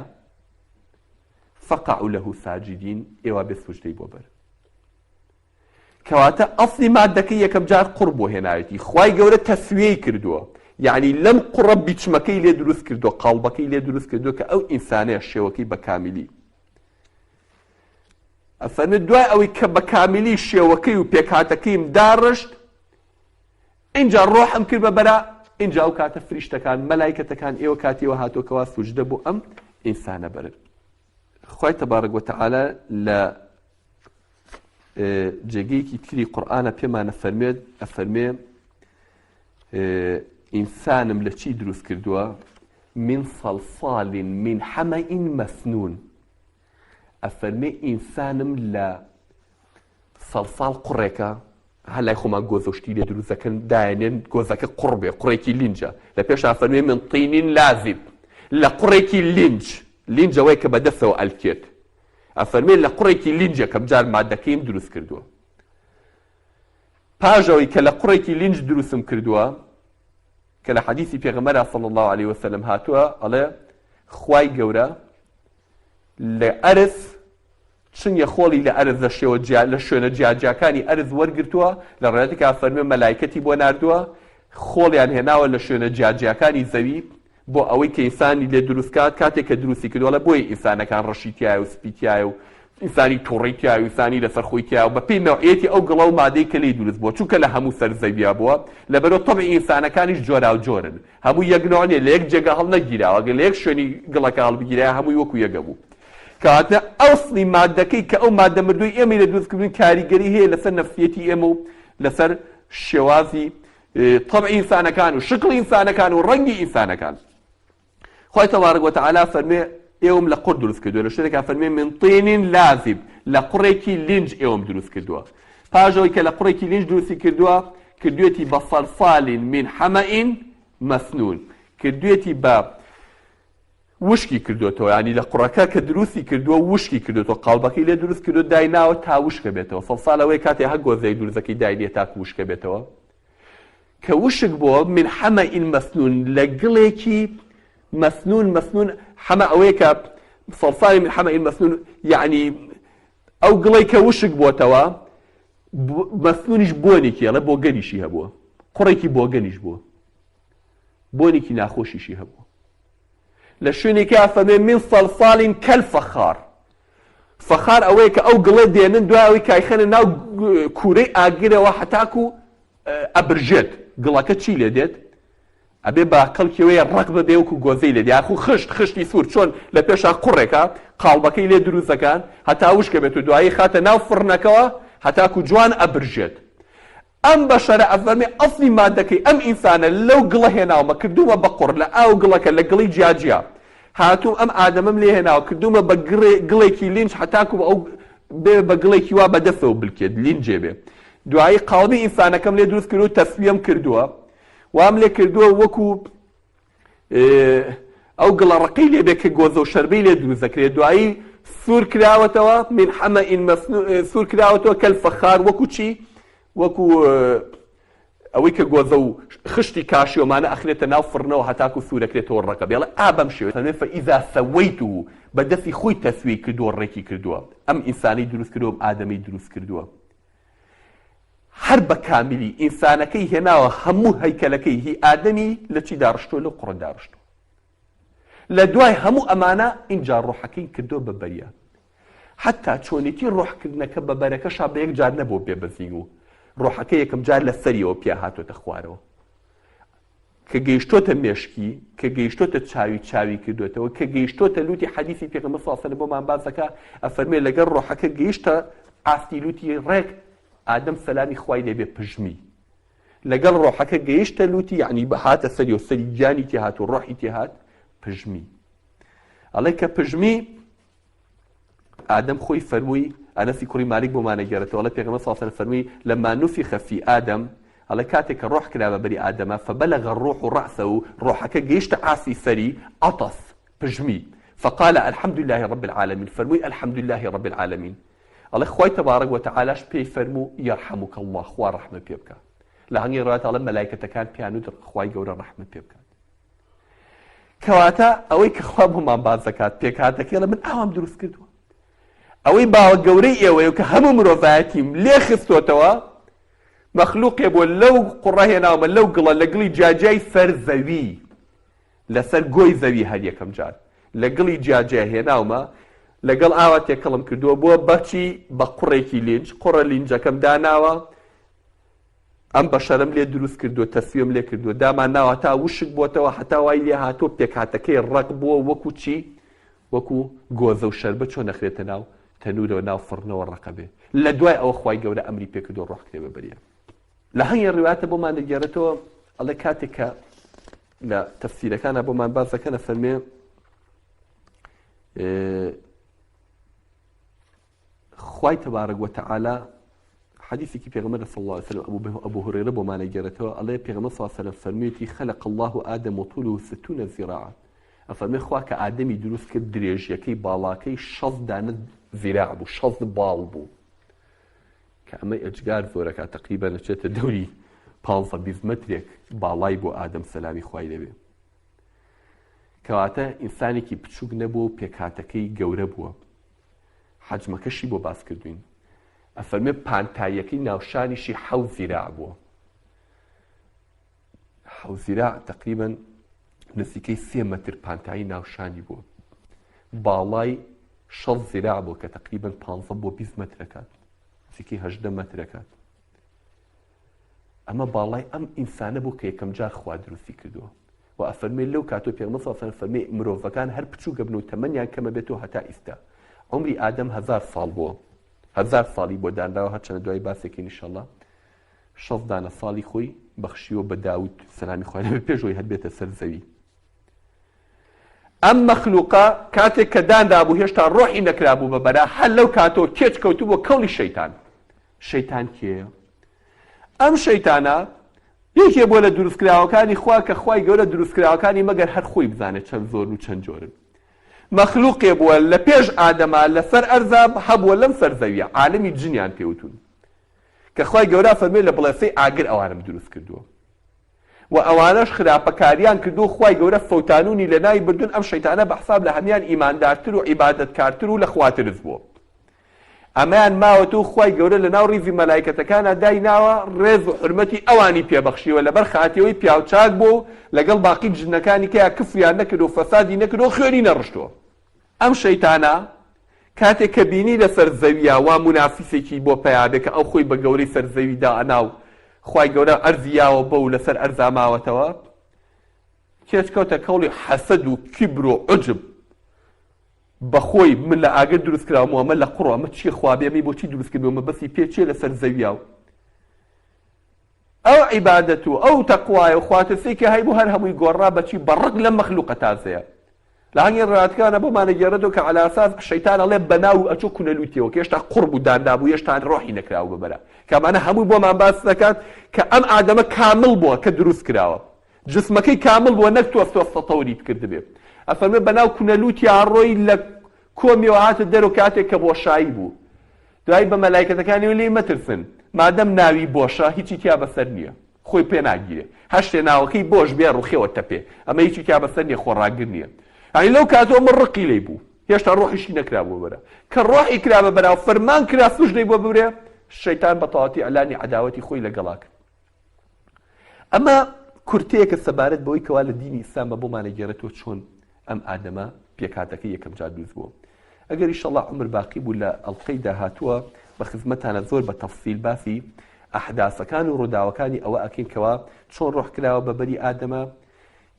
فقعوا له ساجدین ئێوە بێ سوجدەی بۆ بەر کەواتە ئەسلی مادەکەی یەکەم جار قوڕ بۆ هێناوێتی خوای گەورە تەسویەی کردووە یعنی لەم قوڕە بیچمەکەی لێ دروست کردووە قاڵبەکەی لێ دروست کردووە کە ئەو ئینسانەیە شێوەکەی بە کامیلی ئەفەرمێت دوای ئەوەی کە بە کامیلی شێوەکەی و پێکهاتەکەیم داڕشت ئینجا ڕۆحم کرد بە بەرا ئینجا ئەو کاتە فریشتەکان مەلایکەتەکان ئێوە کاتیەوە هاتووە کەوا سوجدە بۆ ئەم ئینسانە بەرن خوای تەبارک وتعالی لە جێگەیەکی تری قورئانە پێمانە فەرمێت ئەفەرمێ ئینسانم لە چی دروست کردووە من صلصال من حمأ مسنون ئەفەرمێ ئینسانم لە سەڵساڵ قوڕێکە هەر لای خۆمان گۆزە شتی لێ دروست دەکەن دایەنێن گۆزەکە قوڕ بێ قوڕێکی لینجە لە پێشا فەرمێ من طین لازب لە قوڕێکی لینج لینج ئەوەیە کە بەدەستەوە ئەلکێت ئەفەرمێ لە قوڕێکی لینج یەکەم جار مادەکەیم دروست کردووە پاش ئەوەی کە لە قوڕێکی لینج دروستم کردووە کە لە حەدیسی پێغەمبەرا صلی الله علیه وسلم هاتووە ئەڵێ خوای گەورە لە ئەرز چنگە خۆڵی لە ئەرز لە شێوە جیا لە شوێنە جیاجیاکانی ئەرز وەرگرتووە لە ڕێتێکا فەرمێ مەلایکەتی بۆ ناردووە خۆڵیان هێناوە لە شوێنە جیاجیاکانی زەوی بۆ ئەوەی کە ئینسانی لێ دروست کات کاتێک کە دروستی کردوە ئەڵێ بۆیە ئینسانەکان ڕەشی تیایە و سپی تیایە و ئینسانی توڕەی تیایە و ئینسانی لەسەر خۆی تیایە و بەپێی نەوعیەتی ئەو گڵە و مادەی کە لێی دروست بووە چونکە لە هەموو سەر زەویا بووە لەبەرئەوە تەبعی ئینسانەکانیش جۆراوجۆرن هەموو یەک نەوع نیە لە یەک جێگا هەڵنەگیراوە گەر لە یەک شوێنی گڵەکە هەڵبگیرایە هەمووی وەکو یەک ئەبوو کەواتە ئەسڵی مادەکەی کە ئەو مادە مردووی ئێمەی لە دروست کردوین کاریگەری هەیە لەسەر نەفسیەتی ئێمە و لەسەر شێوازی طبعی ئینسانەکان و شکڵی ئینسانەکان و ڕەنگی ئینسانەکان خوای تبارک وتعالی فەرمێ ئێوەم لە قوڕ دروست کردووە لە شوێنێکا فەرمێ من طین لازب لە قوڕێکی لینج ئێوەم دروست کردووە پاش ئەوەی کە لە قوڕێکی لینج دروستی کردووە کردوێتی بە صلصال من حمأ مسنون کردوێتی بە وشکی کردوێتەوە ینی لە قوڕەکە کە دروستی کردووە وشکی کردوێتەوە قاڵبەکەی لێ دروست کردو دایناوە تا وشکە بێتەوە صلصال ئەوەیە کاتێ هەر گۆزەیەک دروستەکەی داینێ تاکو وشکە بێتەوە کە وشک بۆوە، من حمئ مسنون، لە گڵێکی مسنون، مسنون حمئ ئەوەیە کە صلصال من حمئ مسنون یەعنی ئەو گڵەی کە وشک بۆتەوە مسنونیش بۆنێکی ئەڵێ بۆگەنیشی هەبووە قوڕێکی بۆگەنیش بووە بۆنێکی ناخۆشیشی هەبووە لە شوێنێکا فەرمێ من صلصال كالفخار فەخار ئەوەیە کە ئەو گڵە دێنن دوای ئەوەی کایخەنە ناو کوورەی ئاگرەوە هەتاکو ئەبرژێت گڵەکە چی لێ دێت ئەبێ بە کەڵکیەوەی ڕق ببێ وەکو گۆزەی لێ یاخو خشت خشتی سوور چۆن لە پێشا قوڕێکە قاڵبەکەی لێ دروست دەکان هەتا وشکە بێت و دوایی خاتە ناو فڕنەکەوە هەتاکو جوان ئەبرژێت ئەم بەشەرە ئەفەرمێ ئەسڵی مادەکەی ئەم ئینسانە لەو گڵە هێناومە کردوومە بە قوڕ لە ئاو گڵەکە لە گڵی جیاجیا. هاتووم ئەم ئادەمەم لێ هێناوە کردوومە بە گڕێ گڵێکی لینج هەتاکو ئەو بێ بە گڵێکی وا بە دەستەوە بلکێت لینجێ بێ دوایی قاڵبی ئینسانەکەم لێ دروست کردووە تەسویەم کردووە وام لێ کردووە وەکو ئەو گڵە ڕەقەی لێ بێ کە گۆزە و شەربەی لێ دروست دەکرێت دوایی سوور کراوەتەوە من حەمەئین مەسنون سوور کراوەتەوە کەلفەخار وەکو چی وەکو ئەوەی کە گۆزە و خشتی کاشی و ئەمانە ئەخرێتە ناو فڕنەوە هەتاکو سوورەکرێتەوە ڕەقە بێ ئەڵێ ئا بەم شێوەیە فەرموێ فاذا سویته بە دەستی خۆی تەسویەی کردووە ڕێکی کردووە ئەم ئینسانەی دروست کردووە ئەم ئادەمەی دروست کردووە هەر بە کاملی ئینسانەکەی هێناوە هەموو هەیکەلەکەی هی ئادەمی لە چی داڕشتووە لەو قوڕە داڕشتووە لە دوای هەموو ئەمانە ئینجا ڕۆحەکەی کردووە بە بەریا حەتتا چۆنێتی ڕۆح کردنەکە بە بەرەکەشا بە یەک جار نەبووە بێ بەزین و ڕۆحەکە یەکەم جار لە سەریەوە پیا هاتۆتە خوارەوە کە گەیشتۆتە مێشکی کە گەیشتۆتە چاوی چاوی کردوێتەوە کە گەیشتۆتە لوتی حەدیسی پێغەمبەر صلی الله علیه و بۆمان باس دەکا ئەفەرمێ لەگەڵ ڕۆحەکە گەیشتە ئاستی لوتی ڕێک ئادەم سەلامی خوای لێبێ پژمی لەگەڵ ڕۆحەکە گەیشتە لوتی یعنی هاتە سەری و سەری گیانی تێهات و ڕۆحی تێهات پژمی ئەڵێ کە پژمی ئادەم خۆی فەرمووی، ئەنەسی کوڕی مالیک بۆمان ئەگێڕێتەوە ئەڵێ پێغەمبەر صلی اللە علیە وسلم فەرمووی، لما نفخ فی آدم، ئەڵێ کاتێک کە ڕۆح کرا بە بەری ئادەما، فبلغ الروح رأسه، ڕۆحەکە گەیشتە ئاستی سەری، عطس، پژمی، فقال الحمد للە رب العالمین، فەرمووی الحمد للە رب العالمین، ئەڵێ خوای تبارک وتعالیش پێی فەرموو، یرحمک اللە، خوا ڕەحمت پێ بکا. لە هەنگی ڕوایەت ئەڵێ مەلایکەتەکان پێیان وت خوای گەورە ڕەحمت پێ بکات. کەواتە ئەوەی کە خوا بۆمان باس دەکات پێکهاتەکەی ئەڵێ من ئاوام دروست کردووە ئەوەی باوە گەورەی ئێوەیە کە هەموو مرۆڤایەتیم لێ خستۆتەوە مەخلوقێ بۆ لەو قوڕە هێناومە لەو گڵە لە گڵی جیاجیای سەر زەوی لەسەر گۆی زەوی هەر یەکەم جار لە گڵی جیاجیا هێناومە لەگەڵ ئاوا تێکەڵم کردووە بووە بەچی بە قوڕێکی لینج قوڕە لینجەکەم داناوە ئەم بەشەرەم لێ دروست کردووە تەسویەم لێ کردووە دامان ناوە هەتا وشک بۆتەوە هەتا وای لێ هاتووە پێکهاتەکەی ڕەق بووە وەکو چی وەکو گۆزە و شەربە چۆن ئەخرێتە ناو تەنورەوە ناو فڕنەوە ڕەقە بێ لە دوای ئەوە خوای گەورە ئەمری پێ کردووە ڕۆح کرێ بە بەریان لە هەنگێ ڕیوایەتە بۆمان دەگێڕێتەوە ئەڵێ کاتێک کە لە تەفسیرەکانە بۆمان باس دەکەن ئەفەرمێ خوای تبارک وتعالی حەدیثێکی پێغەمبەر صلی الله علیه وسلم ابو ابو هريره بۆمان ئەگێڕێتەوە ئەڵێ پێغەمبەر صلی الله علیه وسلم فەرموویەتی خلق الله آدم وطوله ستون ذراعا ئەفەرمێ خوا کە ئادەمی دروست کرد درێژیەکەی باڵاکەی شەست دانە ذراع بوو شەست باڵ بوو کە ئەمە ئێجگار زۆرەکە تقریبا نەچێتە دەوری 15 20 مترێک باڵای بۆ ئادەم سەلامی خوای لەوێ کەواتە ئینسانێکی بچووک نەبووە و پێکهاتەکەی گەورە بووە حەجمەکەشی بۆ باس کردوین ئەفەرمێ پانتاییەکەی ناوشانیشی حەوت زیراع بووە حەوت زیراع تقریبا نزیکەی سێ مەتر پانتایی ناوشانی بووە باڵای شەست زیراع بووە کە تقریبا 15 بۆ 20 مەترەکات نزیکەی هەژدە مەترەکات ئەمە باڵای ئەم ئینسانە بوو کە یەکەم جار خوا دروستی کردووە و ئەفەرمێ لەو کاتۆ پێغەمبەر صلی اللە علیه و سلم فەرمی مرۆڤەکان هەر بچووکە بن و تەمەنیان کەمە بێت و هەتا ئیستا عومری ئادەم هەزار ساڵ بووە هەزار ساڵی بۆ دانراوە هەرچەنە دوای باسێکی ئینشەڵڵا شەست دانە ساڵی خۆی بەخشیوە بە داود سەلامی خوای لێ پێش ئەوەی هەر بێتە سەر زەوی ئەم مەخلوقە کاتێک کە دانرابوو هێشتا ڕۆحی نەکرابوو بە بەرا هەر لەو کاتەوە کێچ کەوتبووە کەوڵی شەیتان شەیتان کێیە؟ ئەم شەیتانە یەکێ بووە لە دروستکراوەکانی خوا کە خوای گەورە دروستکراوەکانی مەگەر هەر خۆی بزانێت چەند زۆرن و چەند جۆرن مەخلوقێ بووە لە پێش ئادەما لەسەر ئەرزا هەبووە لەم سەر زەویە عالەمی جنیان پێوتون کە خوای گەورە فەرمێ لە بڵێسەی ئاگر ئەوانم دروست کردووە و ئەوانەش خراپەکاریان کردو خوای گەورە فەوتانونی لەناوی بردون ئەم شەیتانە بە حساب لە هەمیان ئیماندارتر و عیبادەتکارتر و لە خواترس بووە ئەمەیان ماوەتەوە خوای گەورە لەناو ڕیزی مەلایکەتەکانا دایناوە ڕێز و حورمەتی ئەوانی پێ بەخشیوە لەبەر خاتیەوەی پیاوچاک بووە و لەگەڵ باقی جنەکانی کەیا کفریان نەکردوە و فەسادی نەکردوە و خوێنی نەڕشتوە. ئەم شەیتانە کاتێک کە بینی لەسەر زەویە وا مونافیسێکی بۆ پەیا بێ کە ئەو خۆی بە گەورەی سەر زەوی دائەنا و خوای گەورە ئەرزی یاوە بەو و لەسەر ئەرزا ماوەتەوە کێچ کەوتە کەوڵی حەسەد و کیبر و عوجب بەخۆی من لە ئاگر دروست کراوم و ئەمە لە قوڕ ئەمە چیە خوا بێ ئەمەی بۆچی دروست کردووە مەبەستی پێ چیە لەسەر زەویا و ئەو عیبادەت و ئەو تەقوایە و خواترسی کە هەیبوو هەر هەمووی گۆڕا بەچی بە ڕق لەم مەخلوقە تازەیە. لە هەنگێ ڕوایەتەکانە بۆمان ئەگێڕێتەوە کە عەلا ئەساس شەیتان ئەڵێ بەناو ئەچۆ کونە لوتیەوە کە هێشتا قوڕ بوو دانرابوو هێشتا ڕۆحی نەکراوە بە بەرا کە ئەمانە هەمووی بۆمان باس دەکات کە ئەم ئادەمە کامڵ بووە کە دروست کراوە جسمەکەی کامڵ بووە نەک تۆز تۆز تەتەوری کردبێ ئەفەرمێ بەناو کونە لوتیا ڕۆی لە کۆمیەوە هاتە دەرەوە کاتێک کە بۆشایی بوو دوایی بە مەلایکەتەکانی لێی مەترسن مادەم ناوی بۆشە هیچی تیا بەسەر نییە خۆی پێ ناگیرێ هەر شتێ ناوەکەی بۆش بێ ڕوخێوە تەپێ ئەمە هیچی تیا بەسەر نیە خۆڕاگر نیە یانی لەو کاتەوە من ڕقی لێی بوو هێشتا ڕۆحیشی نەکرابووە بەرا کە ڕۆحی کرا بە بەرا و فەرمان کرا سوژدەی بۆ ببرێ شەیتان بە تەواوەتی ئیعلانی عەداوەتی خۆی لەگەڵا کرد ئەمە کورتەیەکە سەبارەت بەوەی کەوا لە دینی ئیسلام بە بۆمان ئەگێڕێتەوە چۆن ئەم ئادەمە پێکهاتەکەی یەکەم جار دروست بووە ئەگەر ئیشەڵا عومر باقی بوو لە ئەڵقەی داهاتووە بە خزمەتانە زۆر بە تەفسیل باسی ئەحداسەکان و ڕووداوەکانی ئەوە ئەکەین کەوا چۆن ڕۆح کراوە بە بەری ئادەمە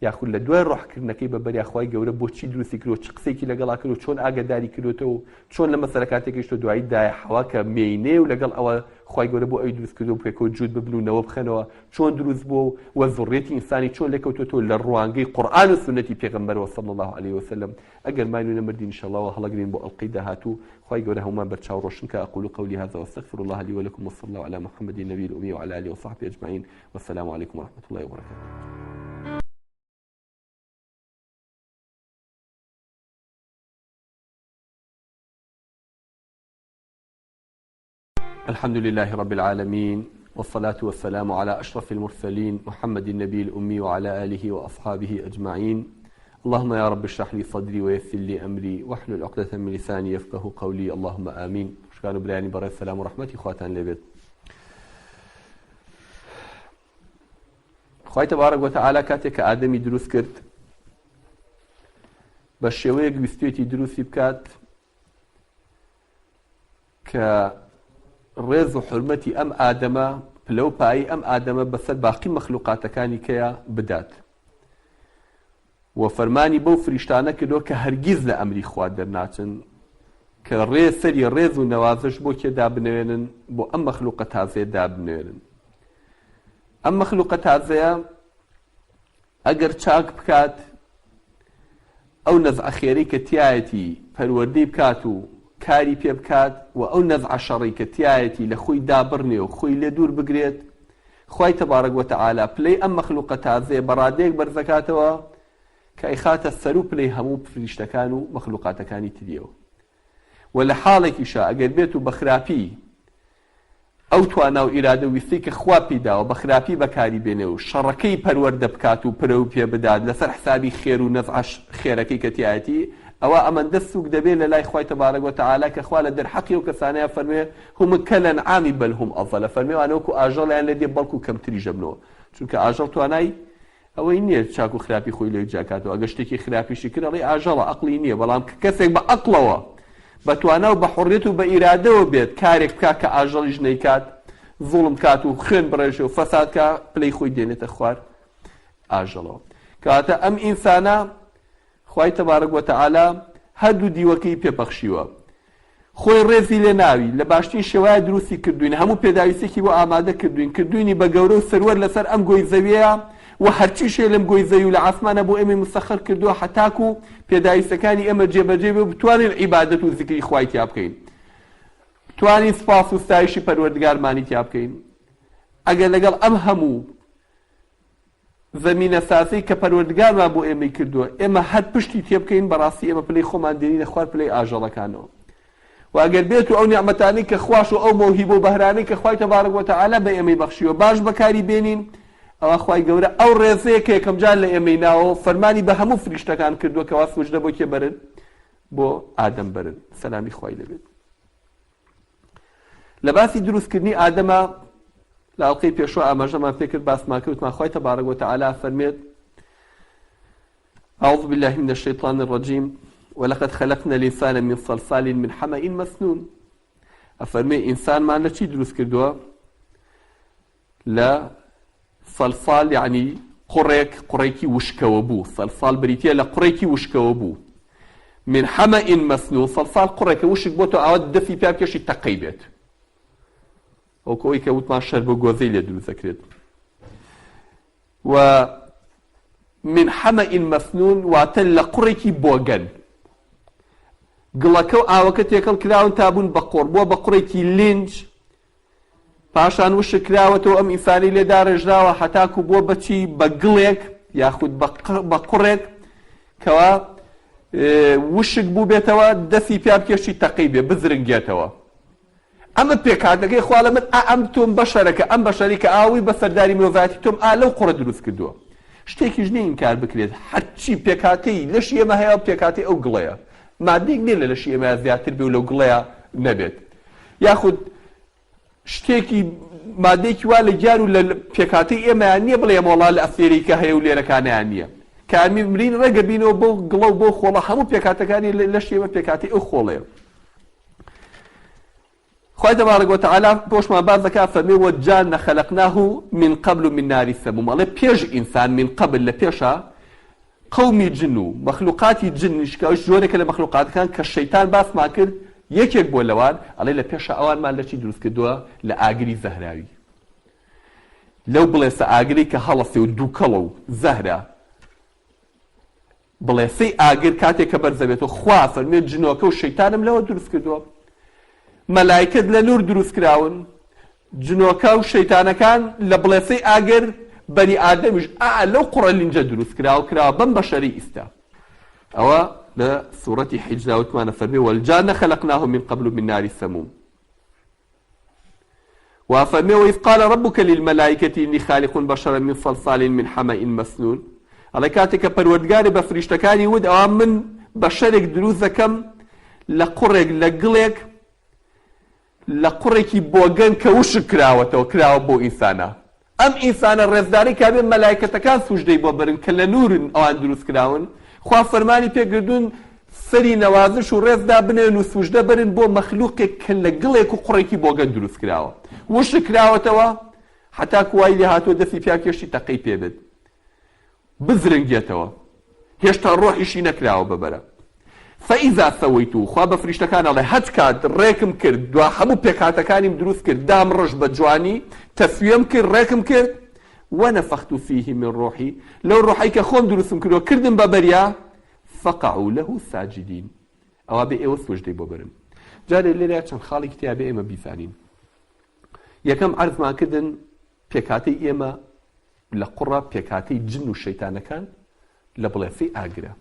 یاخود لە دوای ڕۆحکردنەکەی بە بەریا خوای گەورە بۆچی دروستی کردو چ قسەیەکی لەگەڵا کرد و چۆن ئاگاداری کردوێتەوە و چۆن لە مەسەلەکان تێگەیشتوە دوایی دایە حەوا کە مێینەیە و لەگەڵ ئەوە خوای گەورە بۆ ئەوی دروست کردوە پێکەوە جووت ببن و نەوە بخەنەوە چۆن دروست بووە و وە زوڕیەتی ئینسانی چۆن لێکەوتوەتەوە لە ڕوانگەی قورئان و سوننەتی پێغەمبەرەوە صلی اللە علیە وسلم ئەگەر ماین و نەمردین ان شاء اللە وە هەڵەگرین بۆ ئەڵقەی داهاتوو خوای گەورە هەموومان بەرچاو ڕۆشن کا اقول قولی هذا واستغفر الله لي ولكم وصلى الله على محمد النبي الأمي وعلى آله وصحبه أجمعين والسلام عليكم ورحمة الله وبركاته. الحمد لله رب العالمين والصلاة والسلام على أشرف المرسلين محمد النبي الأمي وعلى آله وأصحابه أجمعين اللهم يا رب اشرح لي صدري ويسر لي أمري واحلل عقدة من لساني يفقه قولي اللهم آمين خوشکان و برایانی بەڕێز سەلام و ڕەحمەتی خواتان لێبێت خوای تبارک وتعالی کاتێک کە ئادەمی دروست کرد بە شێوەیەک ویستێتی دروستی بکات کە ڕێز و حرمەتی ئەم ئادەمە پلە و پایی ئەم ئادەمە بەسەر باقی مەخلوقاتەکانی کەیە بدات و فەرمانی بەو فریشتانە کردووە کە هەرگیز لە ئەمری خوا دەرناچن کە ڕێ سەری ڕێز و نەوازش بۆ کێ دابنەوێنن بۆ ئەم مەخلوقە تازەیە دابنوێنن ئەم مەخلوقە تازەیە ئەگەر چاک بکات ئەو نەزعە خێرەی کە تیایەتی پەروەردەی بکات و کاری پێ بکات و ئەو نەزعە شەڕەی کە تیایەتی لە خۆی دابڕنێ و خۆی لێ دوور بگرێت خوای تبارک و تعالی پلەی ئەم مەخلوقە تازەیە بە ڕادەیەک بەرزەکاتەوە کە ئەیخاتە سەروو پلەی هەموو فریشتەکان و مەخلوقاتەکانی تریەوە و لە حاڵێکیشا ئەگەر بێت و بە خراپی ئەو توانا و ئیرادە و ویستەی کە خوا پێی داوە بە خراپی بەکاری بێنێ و شەڕەکەی پەروەردە بکات و پرەو پێ بدات لەسەر حسابی خێر و نەزعە خێرەکەی کە تیایەتی ئەوا ئەمەندە سوک دەبێ لە لای خوای تبارک و تعالی کە خوا لە دەرحەقی ئەو کەسانەیا فەرموێ هم کالانعام بل هم اضل فەرموێ ئەوانە وەکو ئاژەڵیان لێ دێ بەڵکو کەمتریش دەبنەوە چونکە ئاژەڵ توانای ئەوەی نییە چاک و خراپی خۆی لێک جیاکاتەوە، ئەگەر شتێکی خراپیشی کرد ئەڵێی ئاژەڵە ئەقڵی نییە، بەڵام کە کەسێک بە ئەقڵەوە، بە توانا و بە حوڕیەت و بە ئیرادەوە بێت کارێک بکات کە ئاژەڵیش نەیکات، زوڵم بکات و خوێن بڕێژێ و فەساد کا، پلەی خۆی دێنێتە خوار ئاژەڵەوە. کەواتە ئەم ئینسانە خوای تبارک و تعالی هەردوو دیوەکەی پێ بەخشیوە. خۆی ڕێزی لێ ناوی، لە باشترین شێوەیا دروستی کردووین، هەموو پێداویستیەکی بۆ ئامادە کردووین، کردووینی بە گەورە و سەروەر لەسەر ئەم گۆی زەویەیا و هەرچیش هەیە لەم گۆی زەوی و لە عاسمانا بۆ ئێمەی مسەخەر کردووە هەتاکو پێداویستەکانی ئێمە جێبەجێ بێ و بتوانین عیبادەت و زیکری خوای تیا بکەین، بتوانین سوپاس و ستایشی پەروەردگارمانی تیا بکەین. ئەگەر لەگەڵ ئەم هەموو. زەمینەسازەی کە پەروەردگارمان بۆ ئێمەی کردووە ئێمە هەر پشتی تێبکەین بەڕاستی ئێمە پلەی خۆمان دێنینە خوار پلەی ئاژەڵەکانەوە و ئەگەر بێت و ئەو نیعمەتانەی کە خواش و ئەو مەوهیبە و بەهرانەی کە خوای تەبارک وتعالی بە ئێمەی بەخشیوە باش بەکاری بێنین ئەوا خوای گەورە ئەو ڕێزەیە کە یەکەم جار لە ئێمەی ناوە فەرمانی بە هەموو فریشتەکان کردووە کەوا سوجدە بۆ کێ بەرن بۆ ئادەم بەرن سەلامی خوای لێبێت لە باسی دروستکردنی ئادەمە لە ئەڵقەی پێشوە ئاماژەمان پێکرد باسمان کرد وتمان خوای تبارک وتعالی فەرمێت أعوذ بالله من الشيطان الرجيم ولقد خلقنا الإنسان من صلصال من حمأ مسنون ئەفەرمێ ئینسانمان لە چی دروست کردووە لە سەلسال یەعنی قوڕێک، قوڕێکی وشکەوە بوو، سەلسال بریتیە لە قوڕێکی وشکەوە بوو، من حمئ مسنون، سەلسال قوڕێکە وشک بۆتەوە ئاوا دەستی پیا بکێشی تەقەی بێت، وەکو ئەوەی کە وتمان شەربە گۆزەی لێ دروست دەکرێت. و. من حمئ مسنون واتە لە قوڕێکی بۆگەن. گڵەکە و ئاوەکە تێکەڵ کراون تا بوون بە قوڕ، بووە بە قوڕێکی لینج، پاشان وشک کراوەتەوە ئەم ئینسانەی لێ داڕێژراوە هەتاکوو بووە بە چی؟ بە گڵێک یاخود بە قوڕێک کەوا وشک بووبێتەوە دەستی پیا بکێشی تەقەی بێ بزرنگێتەوە. ئەمە پێکهاتەکەی خوا لە من ئا ئەم تۆم بەشەرە کە ئەم بەشەری کە ئاوی بە سەرداری مرۆڤایەتی تۆم ئا لەو قوڕە دروست کردووە شتێکیش نیە ئینکار بکرێت هەرچی پێکهاتەی لەشی ئێمە هەیە پێکهاتەی ئەو گڵەیە مادەیەک نیە لە لەشی ئێمە زیاتر بێ و لەو گڵەیە نەبێت یاخود شتێکی مادەیەکی وا لە گیان و لە پێکهاتەی ئێمەیان نییە بڵێ ئێمە وەڵا لە ئەستێرەی کە هەیە و لێرەکانیان نییە کە مرین ڕێگە بینەوە بەو گڵە و بەو خۆڵە هەموو پێکهاتەکانی لەشی ئێمە پێکهاتەی ئەو خۆڵەیە خوای تبارک وتعالی بۆشمان باس دەکات فەرمی والجان خلقناه من قبل من نار السموم ئەڵێ پێش ئینسان من قبل لە پێشا قەومی جن و مەخلوقاتی جنیش کە ئەوش جۆرێکە لە مەخلوقاتەکان کە شەیتان باسمان کرد یەکێک بووە لەوان ئەڵێ لە پێشا ئەوانمان لە چی دروست کردووە لە ئاگری زەهراوی لەو بڵێسە ئاگری کە هەڵەسێ و دووکەڵە و زەهرە بڵێسەی ئاگر کاتێک کە بەرز دەبێتەوە خوا ئەفەرموێت جنۆکە و شەیتانم لەوە دروست کردووە مەلایکەت لە نور دروست کراون جنۆکە و شەیتانەکان لە بڵێسەی ئاگر بەنی ئادەمیش ئا لەو قوڕە لینجە دروست کراوە کراوە بەم بەشەری ئیستا ئەوە لە سوڕەتی حیجرا وتمانە فەرمی والجان خلقناه من قبل من نار السموم وا فەرمێ وإذ قال ربک للملائکة إنی خالق بشرا من صلصال من حمأ مسنون ئەڵێ کاتێک کە پەروەردگارێ بە فریشتەکانی وت ئەوا من بەشەرێک دروست دەکەم لە قوڕێک لە گڵێک لە قوڕێکی بۆگەن کە وشک کراوەتەوە کراوە بۆ ئینسانە ئەم ئینسانە ڕێزدارەی کە ئەبێ مەلایکەتەکان سوجدەی بۆ بەرن کە لە نورن ئەوان دروست کراون خوا فەرمانی پێ کردوون سەری نەوازش و ڕێز دابنێن و سوجدە بەرن بۆ مەخلوقێک کە لە گڵێک و قوڕێکی بۆگەن دروست کراوە وشک کراوەتەوە حەتاکو وای لێ هاتووە دەستی پیا کێشتی تەقەی پێ بێت بزرنگێتەوە هێشتا ڕۆحیشی نەکراوە بە بەرە فاذا سویته خوا بە فریشتەکان ئەڵێ هەچ کات ڕێکم کرد دوا هەموو پێکهاتەکانیم دروست کرد دام ڕشت بە جوانی تەسویەم کرد ڕێکم کرد ونفخت فیه من روحی لەو ڕۆحەی کە خۆم دروستم کردووە کردم بە بەریا فقعوا له ساجدین ئەوا بێ ئێوە سوجدەی بۆ بەرن جارێ لێرە چەند خاڵێکی تیا بێ ئێمە بیزانین یەکەم عەرزمان کردن پێکهاتەی ئێمە لە قوڕە پێکهاتەی جن و شەیتانەکان لە بڵێسەی ئاگرە.